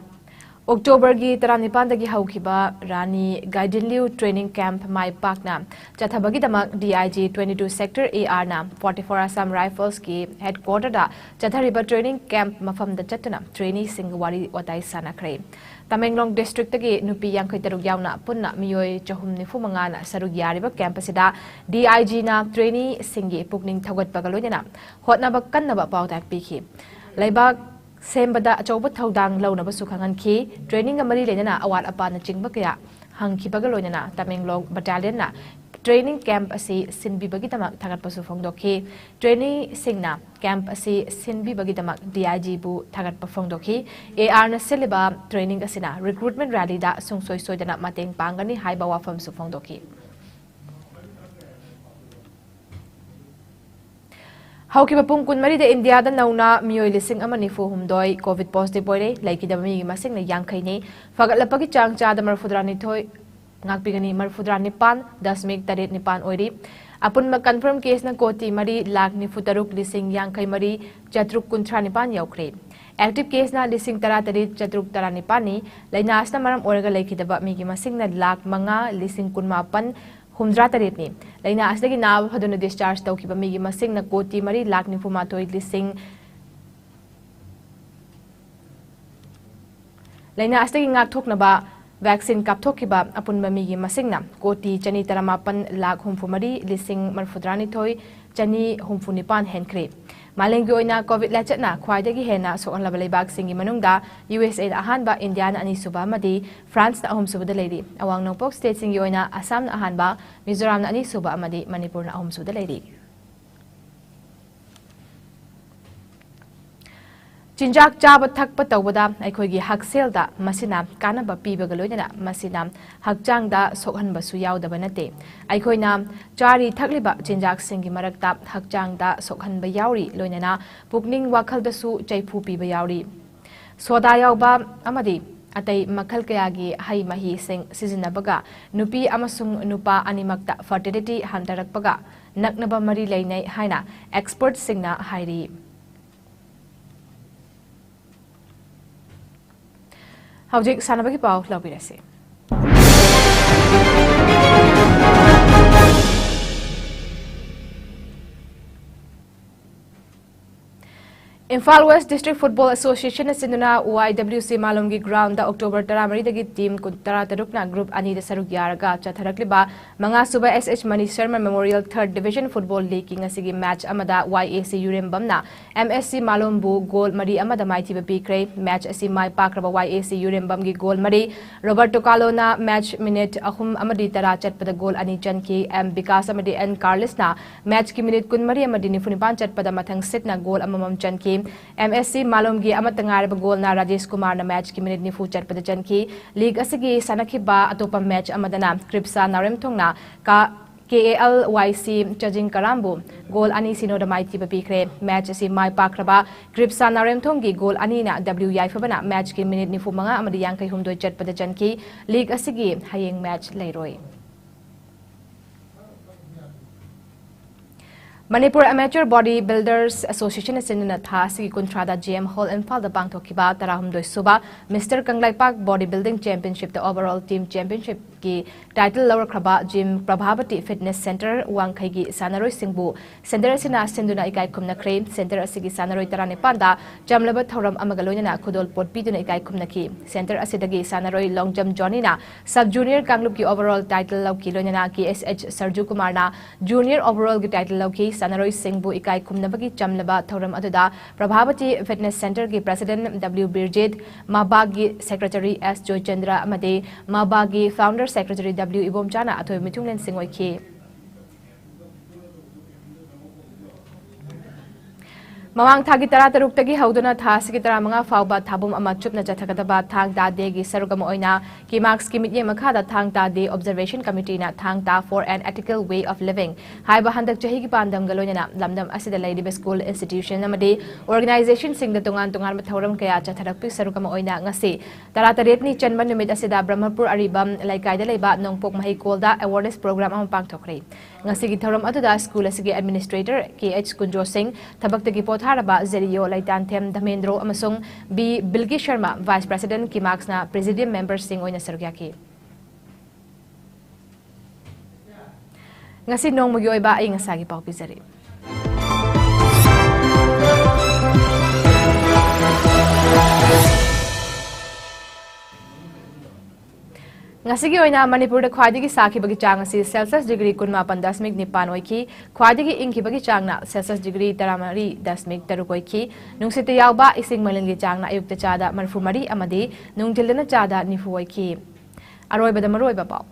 ꯑꯣꯛꯇꯣꯕꯔꯒꯤ ꯇꯔꯥꯅꯤꯄꯥꯟꯗꯒꯤ ꯍꯧꯈꯤꯕ ꯔꯥꯅꯤ ꯒꯥꯏꯗꯤꯟꯂꯤꯎ ꯇ꯭ꯔꯦꯅꯤꯡ ꯀꯦꯝꯞ ꯃꯥꯏ ꯄꯥꯛꯅ ꯆꯠꯊꯕꯒꯤꯗꯃꯛ D I G twenty two sector A ꯑꯥꯔꯅ ꯐꯣꯔꯇꯤ ꯐꯣꯔ ꯑꯁꯥꯝ ꯔꯥꯏꯐꯜꯁꯀꯤ ꯍꯦꯗꯀ꯭ꯋꯥꯇꯔꯗ ꯆꯠꯊꯔꯤꯕ ꯇ꯭ꯔꯦꯅꯤꯡ ꯀꯦꯝꯞ ꯃꯐꯝꯗ ꯆꯠꯇꯨꯅ ꯇ꯭ꯔꯦꯅꯤꯁꯤꯡꯒ ꯋꯥꯔꯤ ꯋꯥꯇꯥꯏ ꯁꯥꯟꯅꯈ꯭ꯔꯦ꯫ ꯇꯃꯦꯡꯂꯣꯡ ꯗꯤꯁꯇ꯭ꯔꯤꯛꯇꯒꯤ ꯅꯨꯄꯤ ꯌꯥꯡꯈꯩ ꯇꯔꯨꯛ ꯌꯥꯎꯅ ꯄꯨꯟꯅ ꯃꯤꯑꯣꯏ ꯆꯍꯨꯝ ꯅꯤꯐꯨ ꯃꯉꯥꯅ ꯁꯔꯨꯛ ꯌꯥꯔꯤꯕ ꯀꯦꯝꯞ ꯑꯁꯤꯗ ꯗꯤ ꯑꯥꯏ ꯖꯤꯅ ꯇ꯭ꯔꯦꯅꯤꯁꯤꯡꯒꯤ ꯄꯨꯛꯅꯤꯡ ꯊꯧꯒꯠꯄꯒ ꯂꯣꯏꯅꯅ ꯍꯣꯠꯅꯕ ꯀꯟꯅꯕ ꯄꯥꯎꯇꯥꯛ ꯄꯤꯈꯤ꯫ ꯂꯩꯕꯥꯛ ꯁꯦꯝꯕꯗ ꯑꯆꯧꯕ ꯊꯧꯗꯥꯡ ꯂꯧꯅꯕꯁꯨ ꯈꯪꯍꯟꯈꯤ꯫ ꯇ꯭ꯔꯦꯅꯤꯡꯒ ꯃꯔꯤ ꯂꯩꯅꯅ ꯑꯋꯥꯠ ꯑꯄꯥꯅꯆꯤꯡꯕ ꯀꯌꯥ ꯍꯪꯈꯤꯕꯒ ꯂꯣꯏꯅꯅ ꯇꯃꯦꯡꯂꯣꯡ ꯕꯠꯇꯥꯂꯤꯌꯟꯅ ꯇ꯭ꯔꯦꯅꯤꯡ ꯀꯦꯝꯞ ꯑꯁꯤ ꯁꯤꯟꯕꯤꯕꯒꯤꯗꯃꯛ ꯊꯥꯒꯠꯄꯁꯨ ꯐꯣꯡꯗꯣꯛꯈꯤ꯫ ꯇ꯭ꯔꯦꯅꯤꯁꯤꯡꯅ ꯀꯦꯝꯞ ꯑꯁꯤ ꯁꯤꯟꯕꯤꯕꯒꯤꯗꯃꯛ ꯗꯤ ꯑꯥꯏ ꯖꯤꯕꯨ ꯊꯥꯒꯠꯄ ꯐꯣꯡꯗꯣꯛꯈꯤ꯫ ꯑꯦ ꯑꯥꯔꯅ ꯁꯤꯜꯂꯤꯕ ꯇ꯭ꯔꯦꯅꯤꯡ ꯑꯁꯤꯅ ꯔꯤꯀ꯭ꯔꯨꯠꯃꯦꯟ ꯔꯦꯂꯤꯗ ꯁꯨꯡꯁꯣꯏ ꯁꯣꯏꯗꯅ ꯃꯇꯦꯡ ꯄꯥꯡꯒꯅꯤ ꯍꯥꯏꯕ ꯋꯥꯐꯝꯁꯨ ꯐꯣꯡꯗꯣꯛꯈꯤ꯫ ꯍꯧꯈꯤꯕ ꯄꯨꯡ ꯀꯨꯟꯃꯔꯤꯗ ꯏꯟꯗꯤꯌꯥꯗ ꯅꯧꯅ ꯃꯤꯑꯣꯏ ꯂꯤꯁꯤꯡ ꯑꯃ ꯅꯤꯐꯨ ꯍꯨꯝꯗꯣꯏ ꯀꯣꯚꯤꯗ ꯄꯣꯖꯤꯇꯤꯚ ꯑꯣꯏꯔꯦ꯫ ꯂꯩꯈꯤꯗꯕ ꯃꯤꯒꯤ ꯃꯁꯤꯡꯅ ꯌꯥꯡꯈꯩꯅꯤ꯫ ꯐꯒꯠꯂꯛꯄꯒꯤ ꯆꯥꯡ ꯆꯥꯗ ꯃꯔꯤꯐꯨꯇꯔꯥꯅꯤꯊꯣꯏ, ꯉꯥꯛꯄꯤꯒꯅꯤ, ꯃꯔꯤꯐꯨꯇꯔꯥꯅꯤꯄꯥꯟ ꯗꯁꯃꯤꯛ ꯇꯔꯦꯠ ꯅꯤꯄꯥꯟ ꯑꯣꯏꯔꯤ꯫ ꯑꯄꯨꯟꯕ ꯀꯟꯐꯔꯝ ꯀꯦꯁꯅ ꯀꯣꯇꯤ ꯃꯔꯤ ꯂꯥꯈ ꯅꯤꯐꯨ ꯇꯔꯨꯛ ꯂꯤꯁꯤꯡ ꯌꯥꯡꯈꯩ ꯃꯔꯤ ꯆꯥꯇ꯭ꯔꯨꯛ ꯀꯨꯟꯊ꯭ꯔꯥ ꯅꯤꯄꯥꯟ ꯌꯧꯈ꯭ꯔꯦ꯫ ꯑꯦꯛꯇꯤꯚ ꯀꯦꯁꯅ ꯂꯤꯁꯤꯡ ꯇꯔꯥ ꯇꯔꯦꯠ ꯆꯥꯇ꯭ꯔꯨꯛ ꯇꯔꯥ ꯅꯤꯄꯥꯟꯅꯤ꯫ ꯂꯥꯏꯅꯥ ꯑꯁꯤꯅ ꯃꯔꯝ ꯑꯣꯏꯔꯒ ꯂꯩꯈꯤꯗꯕ ꯃꯤꯒꯤ ꯃꯁꯤꯡꯅ ꯂꯥꯈ ꯃꯉꯥ ꯂꯤꯁꯤꯡ ꯀꯨꯟꯃꯥꯄꯟ ꯍꯨꯝꯗ꯭ꯔꯥ ꯇꯔꯦꯠꯅꯤ꯫ ꯂꯥꯏꯅꯥ ꯑꯁꯤꯗꯒꯤ ꯅꯥꯕ ꯐꯗꯨꯅ ꯗꯤꯁꯆꯥꯔꯖ ꯇꯧꯈꯤꯕ ꯃꯤꯒꯤ ꯃꯁꯤꯡꯅ ꯀꯣꯇꯤ ꯃꯔꯤ ꯂꯥꯈ ꯅꯤꯐꯨ ꯃꯥꯊꯣꯏ ꯂꯤꯁꯤꯡ, ꯂꯥꯏꯅꯥ ꯑꯁꯤꯗꯒꯤ ꯉꯥꯛꯊꯣꯛꯅꯕ ꯚꯦꯛꯁꯤꯟ ꯀꯥꯞꯊꯣꯛꯈꯤꯕ ꯑꯄꯨꯟꯕ ꯃꯤꯒꯤ ꯃꯁꯤꯡꯅ ꯀꯣꯇꯤ ꯆꯅꯤ ꯇꯔꯥꯃꯥꯄꯟ ꯂꯥꯈ ꯍꯨꯝꯐꯨ ꯃꯔꯤ ꯂꯤꯁꯤꯡ ꯃꯔꯤꯐꯨꯇꯔꯥꯅꯤꯊꯣꯏ ꯆꯅꯤ ꯍꯨꯝꯐꯨ ꯅꯤꯄꯥꯟ ꯍꯦꯟꯈ꯭ꯔꯦ꯫ ꯃꯥꯂꯦꯝꯒꯤ ꯑꯣꯏꯅ ꯀꯣꯚꯤꯗ ꯂꯥꯏꯆꯠꯅ ꯈ꯭ꯋꯥꯏꯗꯒꯤ ꯍꯦꯟꯅ ꯁꯣꯛꯍꯜꯂꯕ ꯂꯩꯕꯥꯛꯁꯤꯡꯒꯤ ꯃꯅꯨꯡꯗ ꯌꯨ ꯑꯦꯁ ꯑꯦꯅ ꯑꯍꯥꯟꯕ, ꯏꯟꯗꯤꯌꯥꯅ ꯑꯅꯤꯁꯨꯕ ꯑꯃꯗꯤ ꯐ꯭ꯔꯥꯟꯁꯅ ꯑꯍꯨꯝꯁꯨꯕꯗ ꯂꯩꯔꯤ꯫ ꯑꯋꯥꯡ ꯅꯣꯡꯄꯣꯛ ꯁ꯭ꯇꯦꯠꯁꯤꯡꯒꯤ ꯑꯣꯏꯅ ꯑꯁꯥꯝꯅ ꯑꯍꯥꯟꯕ, ꯃꯤꯖꯣꯔꯥꯝꯅ ꯑꯅꯤꯁꯨꯕ ꯑꯃꯗꯤ ꯃꯅꯤꯄꯨꯔꯅ ꯑꯍꯨꯝꯁꯨꯕꯗ ꯂꯩꯔꯤ꯫ ꯆꯤꯟꯖꯥꯛ ꯆꯥꯕ ꯊꯛꯄ ꯇꯧꯕꯗ ꯑꯩꯈꯣꯏꯒꯤ ꯍꯛꯁꯦꯜꯗ ꯃꯁꯤꯅ ꯀꯥꯟꯅꯕ ꯄꯤꯕꯒ ꯂꯣꯏꯅꯅ ꯃꯁꯤꯅ ꯍꯛꯆꯥꯡꯗ ꯁꯣꯛꯍꯟꯕꯁꯨ ꯌꯥꯎꯗꯕ ꯅꯠꯇꯦ꯫ ꯑꯩꯈꯣꯏꯅ ꯆꯥꯔꯤ ꯊꯛꯂꯤꯕ ꯆꯤꯟꯖꯥꯛꯁꯤꯡꯒꯤ ꯃꯔꯛꯇ ꯍꯛꯆꯥꯡꯗ ꯁꯣꯛꯍꯟꯕ ꯌꯥꯎꯔꯤ, ꯂꯣꯏꯅꯅ ꯄꯨꯛꯅꯤꯡ ꯋꯥꯈꯜꯗꯁꯨ ꯆꯩꯐꯨ ꯄꯤꯕ ꯌꯥꯎꯔꯤ꯫ ꯁꯣꯗꯥ ꯌꯥꯎꯕ ꯑꯃꯗꯤ ꯑꯇꯩ ꯃꯈꯜ ꯀꯌꯥꯒꯤ ꯍꯩ ꯃꯍꯤꯁꯤꯡ ꯁꯤꯖꯤꯟꯅꯕꯒ ꯅꯨꯄꯤ ꯑꯃꯁꯨꯡ ꯅꯨꯄꯥ ꯑꯅꯤꯃꯛꯇ fertility ꯍꯟꯊꯔꯛꯄꯒ ꯅꯛꯅꯕ ꯃꯔꯤ ꯂꯩꯅꯩ ꯍꯥꯏꯅ expertꯁꯤꯡꯅ ꯍꯥꯏꯔꯤ꯫ ꯍꯧꯖꯤꯛ ꯁꯥꯟꯅꯕꯒꯤ ꯄꯥꯎ ꯂꯧꯕꯤꯔꯁꯤ꯫ Imphal West District Football Association ꯅ ꯁꯤꯟꯗꯨꯅ Y W C ꯃꯥꯂꯣꯝꯒꯤ ground ꯗ October ꯇꯔꯥꯃꯔꯤꯗꯒꯤ team ꯇꯔꯥꯇꯔꯨꯛꯅ group ꯑꯅꯤꯗ ꯁꯔꯨꯛ ꯌꯥꯔꯒ ꯆꯠꯊꯔꯛꯂꯤꯕ ꯃꯉꯥꯁꯨꯕ S H Mani Sharma Memorial Third Division Football League ꯀꯤ ꯉꯁꯤꯒꯤ match ꯑꯃꯗ Y A C ꯌꯨꯔꯦꯝꯕꯝꯅ M S C ꯃꯥꯂꯣꯝꯕꯨ goal ꯃꯔꯤ ꯑꯃꯗ ꯃꯥꯏꯊꯤꯕ ꯄꯤꯈ꯭ꯔꯦ꯫ Match ꯑꯁꯤ ꯃꯥꯏ ꯄꯥꯛꯈ꯭ꯔꯕ Y A C ꯌꯨꯔꯦꯝꯕꯝꯒꯤ goal ꯃꯔꯤ, Roberto Carlo ꯅ match minute ꯑꯍꯨꯝ ꯑꯃꯗꯤ ꯇꯔꯥ ꯆꯠꯄꯗ goal ꯑꯅꯤ ꯆꯟꯈꯤ꯫ M Vikas ꯑꯃꯗꯤ N Carlos ꯅ match ꯀꯤ minute ꯀꯨꯟꯃꯔꯤ ꯑꯃꯗꯤ ꯅꯤꯐꯨꯅꯤꯄꯥꯟ ꯆꯠꯄꯗ ꯃꯊꯪ ꯁꯤꯠꯅ goal ꯑꯃꯃꯝ ꯆꯟꯈꯤ꯫ M S C ꯃꯥꯂꯣꯝꯒꯤ ꯑꯃꯠꯇ ꯉꯥꯏꯔꯕ goal ꯅ ꯔꯥꯖꯦꯁ ꯀꯨꯃꯥꯔꯅ match ꯀꯤ minute ꯅꯤꯐꯨ ꯆꯠꯄꯗ ꯆꯟꯈꯤ꯫ League ꯑꯁꯤꯒꯤ ꯁꯥꯟꯅꯈꯤꯕ ꯑꯇꯣꯞꯄ match ꯑꯃꯗꯅ ꯀ꯭ꯔꯤꯞꯁꯥ ꯅꯥꯎꯔꯦꯝꯊꯣꯡꯅ ꯀꯥ-, K A L Y C ꯆꯖꯤꯡ ꯀꯔꯥꯝꯕꯨ goal ꯑꯅꯤ ꯁꯤꯅꯣꯗ ꯃꯥꯏꯊꯤꯕ ꯄꯤꯈ꯭ꯔꯦ꯫ Match ꯑꯁꯤ ꯃꯥꯏ ꯄꯥꯛꯈ꯭ꯔꯕ ꯀ꯭ꯔꯤꯞꯁꯥ ꯅꯥꯎꯔꯦꯝꯊꯣꯡꯒꯤ goal ꯑꯅꯤꯅ W ꯌꯥꯏꯐꯕꯅ match ꯀꯤ minute ꯅꯤꯐꯨ ꯃꯉꯥ ꯑꯃꯗꯤ ꯌꯥꯡꯈꯩ ꯍꯨꯝꯗꯣꯏ ꯆꯠꯄꯗ ꯆꯟꯈꯤ꯫ League ꯑꯁꯤꯒꯤ ꯍꯌꯦꯡ match ꯂꯩꯔꯣꯏ꯫ Manipur Amateur Body Builders Association ꯅ ꯁꯤꯟꯗꯨꯅ ꯊꯥ ꯑꯁꯤꯒꯤ ꯀꯨꯟꯊ꯭ꯔꯥꯗ J M Hall ꯏꯝꯐꯥꯜꯗ ꯄꯥꯡꯊꯣꯛꯈꯤꯕ ꯇꯔꯥꯍꯨꯝꯗꯣꯏ ꯁꯨꯕ Mister Kangleipak Body Building Championship ꯇ overall team championship ꯀꯤ title ꯂꯧꯔꯛꯈ꯭ꯔꯕ Gym Prabhavati Fitness Center ꯋꯥꯡꯈꯩꯒꯤ ꯁꯥꯟꯅꯔꯣꯏꯁꯤꯡꯕꯨ center ꯑꯁꯤꯅ ꯁꯤꯟꯗꯨꯅ ꯏꯀꯥꯏ ꯈꯨꯝꯅꯈ꯭ꯔꯦ꯫ Center ꯑꯁꯤꯒꯤ ꯁꯥꯟꯅꯔꯣꯏ ꯇꯔꯥꯅꯤꯄꯥꯟꯗ ꯆꯝꯂꯕ ꯊꯧꯔꯝ ꯑꯃꯒ ꯂꯣꯏꯅꯅ ꯈꯨꯗꯣꯜꯄꯣꯠ ꯄꯤꯗꯨꯅ ꯏꯀꯥꯏ ꯈꯨꯝꯅꯈꯤ꯫ Center ꯑꯁꯤꯗꯒꯤ ꯁꯥꯟꯅꯔꯣꯏ Long Jump Johnny ꯅ Sub Junior ꯀꯥꯡꯂꯨꯞꯀꯤ overall title ꯂꯧꯈꯤ, ꯂꯣꯏꯅꯅ K S H ꯁꯔꯖꯨ ꯀꯨꯃꯥꯔꯅ Junior overall ꯒꯤ title ꯂꯧꯈꯤ꯫ ꯁꯥꯟꯅꯔꯣꯏꯁꯤꯡꯕꯨ ꯏꯀꯥꯏ ꯈꯨꯝꯅꯕꯒꯤ ꯆꯝꯂꯕ ꯊꯧꯔꯝ ꯑꯗꯨꯗ Prabhavati Fitness Center ꯒꯤ President W ꯕꯤꯔꯖꯤꯠ, ꯃꯕꯥꯒꯤ Secretary S Joychandra ꯑꯃꯗꯤ ꯃꯕꯥꯒꯤ Founder Secretary W ꯏꯕꯣꯝꯆꯥꯅ ꯑꯊꯣꯏꯕ ꯃꯤꯊꯨꯡꯂꯦꯟꯁꯤꯡ ꯑꯣꯏꯈꯤ꯫ ꯃꯃꯥꯡ ꯊꯥꯒꯤ ꯇꯔꯥꯇꯔꯨꯛꯇꯒꯤ ꯍꯧꯗꯨꯅ ꯊꯥ ꯑꯁꯤꯒꯤ ꯇꯔꯥꯃꯉꯥ ꯐꯥꯎꯕ ꯊꯥꯕꯨꯝ ꯑꯃ ꯆꯨꯞꯅ ꯆꯠꯊꯒꯗꯕ ꯊꯥꯡ ꯇꯥ ꯗꯦꯒꯤ ꯁꯔꯨꯛ ꯑꯃ ꯑꯣꯏꯅ ꯀꯤꯃꯥꯛꯁꯀꯤ ꯃꯤꯠꯌꯦꯡ ꯃꯈꯥꯗ ꯊꯥꯡ ꯇꯥ ꯗꯦ ꯑꯣꯕꯖꯔꯕꯦꯁꯟ ꯀꯃꯤꯇꯤꯅ ꯊꯥꯡ ꯇꯥ for an ethical way of living ꯍꯥꯏꯕ ꯍꯟꯗꯛ ꯆꯍꯤꯒꯤ ꯄꯥꯟꯗꯝꯒ ꯂꯣꯏꯅꯅ ꯂꯝꯗꯝ ꯑꯁꯤꯗ ꯂꯩꯔꯤꯕ ꯁ꯭ꯀꯨꯜ, ꯏꯟꯁꯇꯤꯇ꯭ꯌꯨꯁꯟ ꯑꯃꯗꯤ ꯑꯣꯔꯒꯅꯥꯏꯖꯦꯁꯟꯁꯤꯡꯗ ꯇꯣꯉꯥꯟ ꯇꯣꯉꯥꯟꯕ ꯊꯧꯔꯝ ꯀꯌꯥ ꯆꯠꯊꯔꯛꯄꯒꯤ ꯁꯔꯨꯛ ꯑꯃ ꯑꯣꯏꯅ ꯉꯁꯤ ꯇꯔꯥꯇꯔꯦꯠꯅꯤ ꯆꯟꯕ ꯅꯨꯃꯤꯠ ꯑꯁꯤꯗ ꯕ꯭ꯔꯍꯃꯄꯨꯔ ꯑꯔꯤꯕꯝ ꯂꯩꯀꯥꯏꯗ ꯂꯩꯕ ꯅꯣꯡꯄꯣꯛ ꯃꯍꯩꯀꯣꯜꯗ ꯑꯦꯋꯥꯔꯅꯦꯁ ꯄ꯭ꯔꯣꯒ꯭ꯔꯥꯝ ꯑꯃ ꯄꯥꯡꯊꯣꯛꯈ꯭ꯔꯦ꯫ ꯉꯁꯤꯒꯤ ꯊꯧꯔꯝ ꯑꯗꯨꯗ ꯁ꯭ꯀꯨꯜ ꯑꯁꯤꯒꯤ ꯑꯦꯗꯃꯤꯅꯤꯁꯇ꯭ꯔꯦꯇꯔ ꯀꯦ ꯑꯩꯆ ꯀꯨꯟꯖꯣ ꯁꯤꯡ, ꯊꯕꯛꯇꯒꯤ ꯄꯣꯊꯥꯔꯕ ꯖꯦ ꯏ ꯑꯣ ꯂꯩꯇꯥꯟꯊꯦꯝ ꯙꯃꯦꯟꯗ꯭ꯔꯣ ꯑꯃꯁꯨꯡ ꯕꯤ ꯕꯤꯜꯀꯤ ꯁꯔꯃ, ꯚꯥꯏꯁ ꯄ꯭ꯔꯦꯁꯤꯗꯦꯟꯠ ꯀꯤꯃꯥꯛꯁꯅ ꯄ꯭ꯔꯦꯁꯤꯗꯤꯌꯝ ꯃꯦꯝꯕꯔꯁꯤꯡ ꯑꯣꯏꯅ ꯁꯔꯨꯛ ꯌꯥꯈꯤ꯫ ꯉꯁꯤ ꯅꯣꯡꯃꯒꯤ ꯑꯣꯏꯕ ꯑꯏꯪ ꯑꯁꯥꯒꯤ ꯄꯥꯎ ꯄꯤꯖꯔꯤ꯫ ꯉꯁꯤꯒꯤ ꯑꯣꯏꯅ ꯃꯅꯤꯄꯨꯔꯗ ꯈ꯭ꯋꯥꯏꯗꯒꯤ ꯁꯥꯈꯤꯕꯒꯤ ꯆꯥꯡ ꯑꯁꯤ ꯁꯦꯜꯁꯤꯌꯁ ꯗꯤꯒ꯭ꯔꯤ ꯀꯨꯟꯃꯥꯄꯟ ꯗꯁꯃꯤꯛ ꯅꯤꯄꯥꯟ ꯑꯣꯏꯈꯤ꯫ ꯈ꯭ꯋꯥꯏꯗꯒꯤ ꯏꯪꯈꯤꯕꯒꯤ ꯆꯥꯡꯅ ꯁꯦꯜꯁꯤꯌꯁ ꯗꯤꯒ꯭ꯔꯤ ꯇꯔꯥꯃꯔꯤ ꯗꯁꯃꯤꯛ ꯇꯔꯨꯛ ꯑꯣꯏꯈꯤ꯫ ꯅꯨꯡꯁꯤꯠꯇ ꯌꯥꯎꯕ ꯏꯁꯤꯡ ꯃꯅꯤꯜꯒꯤ ꯆꯥꯡꯅ ꯑꯌꯨꯛꯇ ꯆꯥꯗ ꯃꯔꯤꯐꯨ ꯃꯔꯤ ꯑꯃꯗꯤ ꯅꯨꯡꯊꯤꯜꯗꯅ ꯆꯥꯗ ꯅꯤꯐꯨ ꯑꯣꯏꯈꯤ꯫ ꯑꯔꯣꯏꯕꯗ ꯃꯔꯨꯑꯣꯏꯕ ꯄꯥꯎ꯫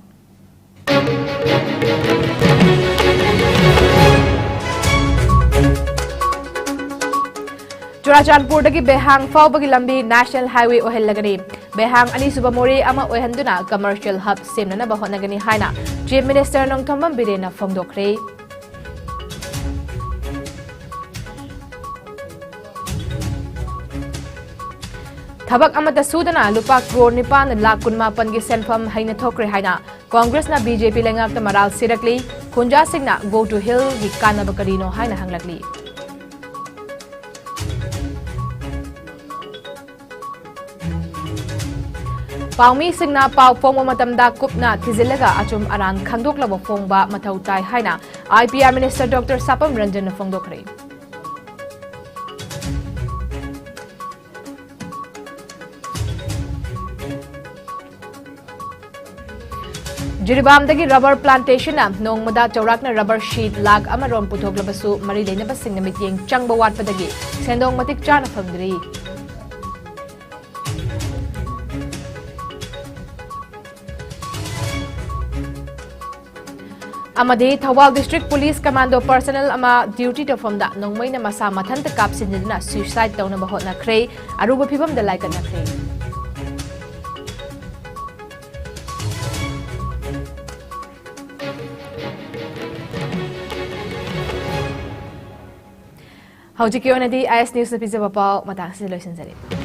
ꯆꯨꯔꯥꯆꯥꯟꯄꯨꯔꯗꯒꯤ ꯕꯦꯍꯥꯡ ꯐꯥꯎꯕꯒꯤ ꯂꯝꯕꯤ ꯅꯦꯁꯅꯦꯜ ꯍꯥꯏꯋꯦ ꯑꯣꯏꯍꯜꯂꯒꯅꯤ꯫ ꯕꯦꯍꯥꯡ ꯑꯅꯤꯁꯨꯕ ꯃꯣꯔꯦ ꯑꯃ ꯑꯣꯏꯍꯟꯗꯨꯅ ꯀꯃꯔꯁꯤꯌꯦꯜ ꯍꯕ ꯁꯦꯝꯅꯅꯕ ꯍꯣꯠꯅꯒꯅꯤ ꯍꯥꯏꯅ ꯆꯤꯐ ꯃꯤꯅꯤꯁꯇꯔ ꯅꯣꯡꯊꯣꯝꯕꯝ ꯕꯤꯔꯦꯟꯅ ꯐꯣꯡꯗꯣꯛꯈ꯭ꯔꯦ꯫ ꯊꯕꯛ ꯑꯃꯠꯇ ꯁꯨꯗꯅ ꯂꯨꯄꯥ ꯀ꯭ꯔꯣꯔ ꯅꯤꯄꯥꯟ ꯂꯥꯈ ꯀꯨꯟꯃꯥꯄꯟꯒꯤ ꯁꯦꯟꯐꯝ ꯍꯩꯅ ꯊꯣꯛꯈ꯭ꯔꯦ ꯍꯥꯏꯅ ꯀꯣꯡꯒ꯭ꯔꯦꯁꯅ ꯕꯤ ꯖꯦ ꯄꯤ ꯂꯩꯉꯥꯛꯇ ꯃꯔꯥꯜ ꯁꯤꯔꯛꯂꯤ꯫ ꯈꯨꯟꯖꯥꯁꯤꯡꯅ Go to Hellꯒꯤ ꯀꯥꯟꯅꯕ ꯀꯔꯤꯅꯣ ꯍꯥꯏꯅ ꯍꯪꯂꯛꯂꯤ꯫ ꯄꯥꯎꯃꯤꯁꯤꯡꯅ ꯄꯥꯎ ꯐꯣꯡꯕ ꯃꯇꯝꯗ ꯀꯨꯞꯅ ꯊꯤꯖꯤꯜꯂꯒ ꯑꯆꯨꯝ ꯑꯔꯥꯟ ꯈꯪꯗꯣꯛꯂꯕ ꯐꯣꯡꯕ ꯃꯊꯧ ꯇꯥꯏ ꯍꯥꯏꯅ I P R minister doctor Sapam ꯔꯟꯖꯟꯅ ꯐꯣꯡꯗꯣꯛꯈ꯭ꯔꯦ꯫ ꯖꯤꯔꯤꯕꯥꯝꯗꯒꯤ ꯔꯕꯔ ꯄ꯭ꯂꯥꯟꯇꯦꯁꯟꯅ ꯅꯣꯡꯃꯗ ꯆꯥꯎꯔꯥꯛꯅ ꯔꯕꯔ ꯁꯤꯠ ꯂꯥꯈ ꯑꯃ ꯔꯣꯝ ꯄꯨꯊꯣꯛꯂꯕꯁꯨ ꯃꯔꯤ ꯂꯩꯅꯕꯁꯤꯡꯅ ꯃꯤꯠꯌꯦꯡ ꯆꯪꯕ ꯋꯥꯠꯄꯗꯒꯤ ꯁꯦꯟꯗꯣꯡ ꯃꯇꯤꯛ ꯆꯥꯅ ꯐꯪꯗ꯭ꯔꯤ꯫ ꯑꯃꯗꯤ Thoubal District Police Commando personnel ꯑꯃ duty ꯇꯧꯐꯝꯗ ꯅꯣꯡꯃꯩꯅ ꯃꯁꯥ ꯃꯊꯟꯇ ꯀꯥꯞꯁꯤꯟꯗꯨꯅ suicide ꯇꯧꯅꯕ ꯍꯣꯠꯅꯈ꯭ꯔꯦ꯫ ꯑꯔꯨꯕ ꯐꯤꯕꯝꯗ ꯂꯥꯏꯀꯠꯅꯈ꯭ꯔꯦ꯫ ꯍꯧꯖꯤꯛꯀꯤ ꯑꯣꯏꯅꯗꯤ I S News ꯅ ꯄꯤꯖꯕ ꯄꯥꯎ ꯃꯇꯥꯡꯁꯤꯗ ꯂꯣꯏꯁꯤꯟꯖꯔꯦ꯫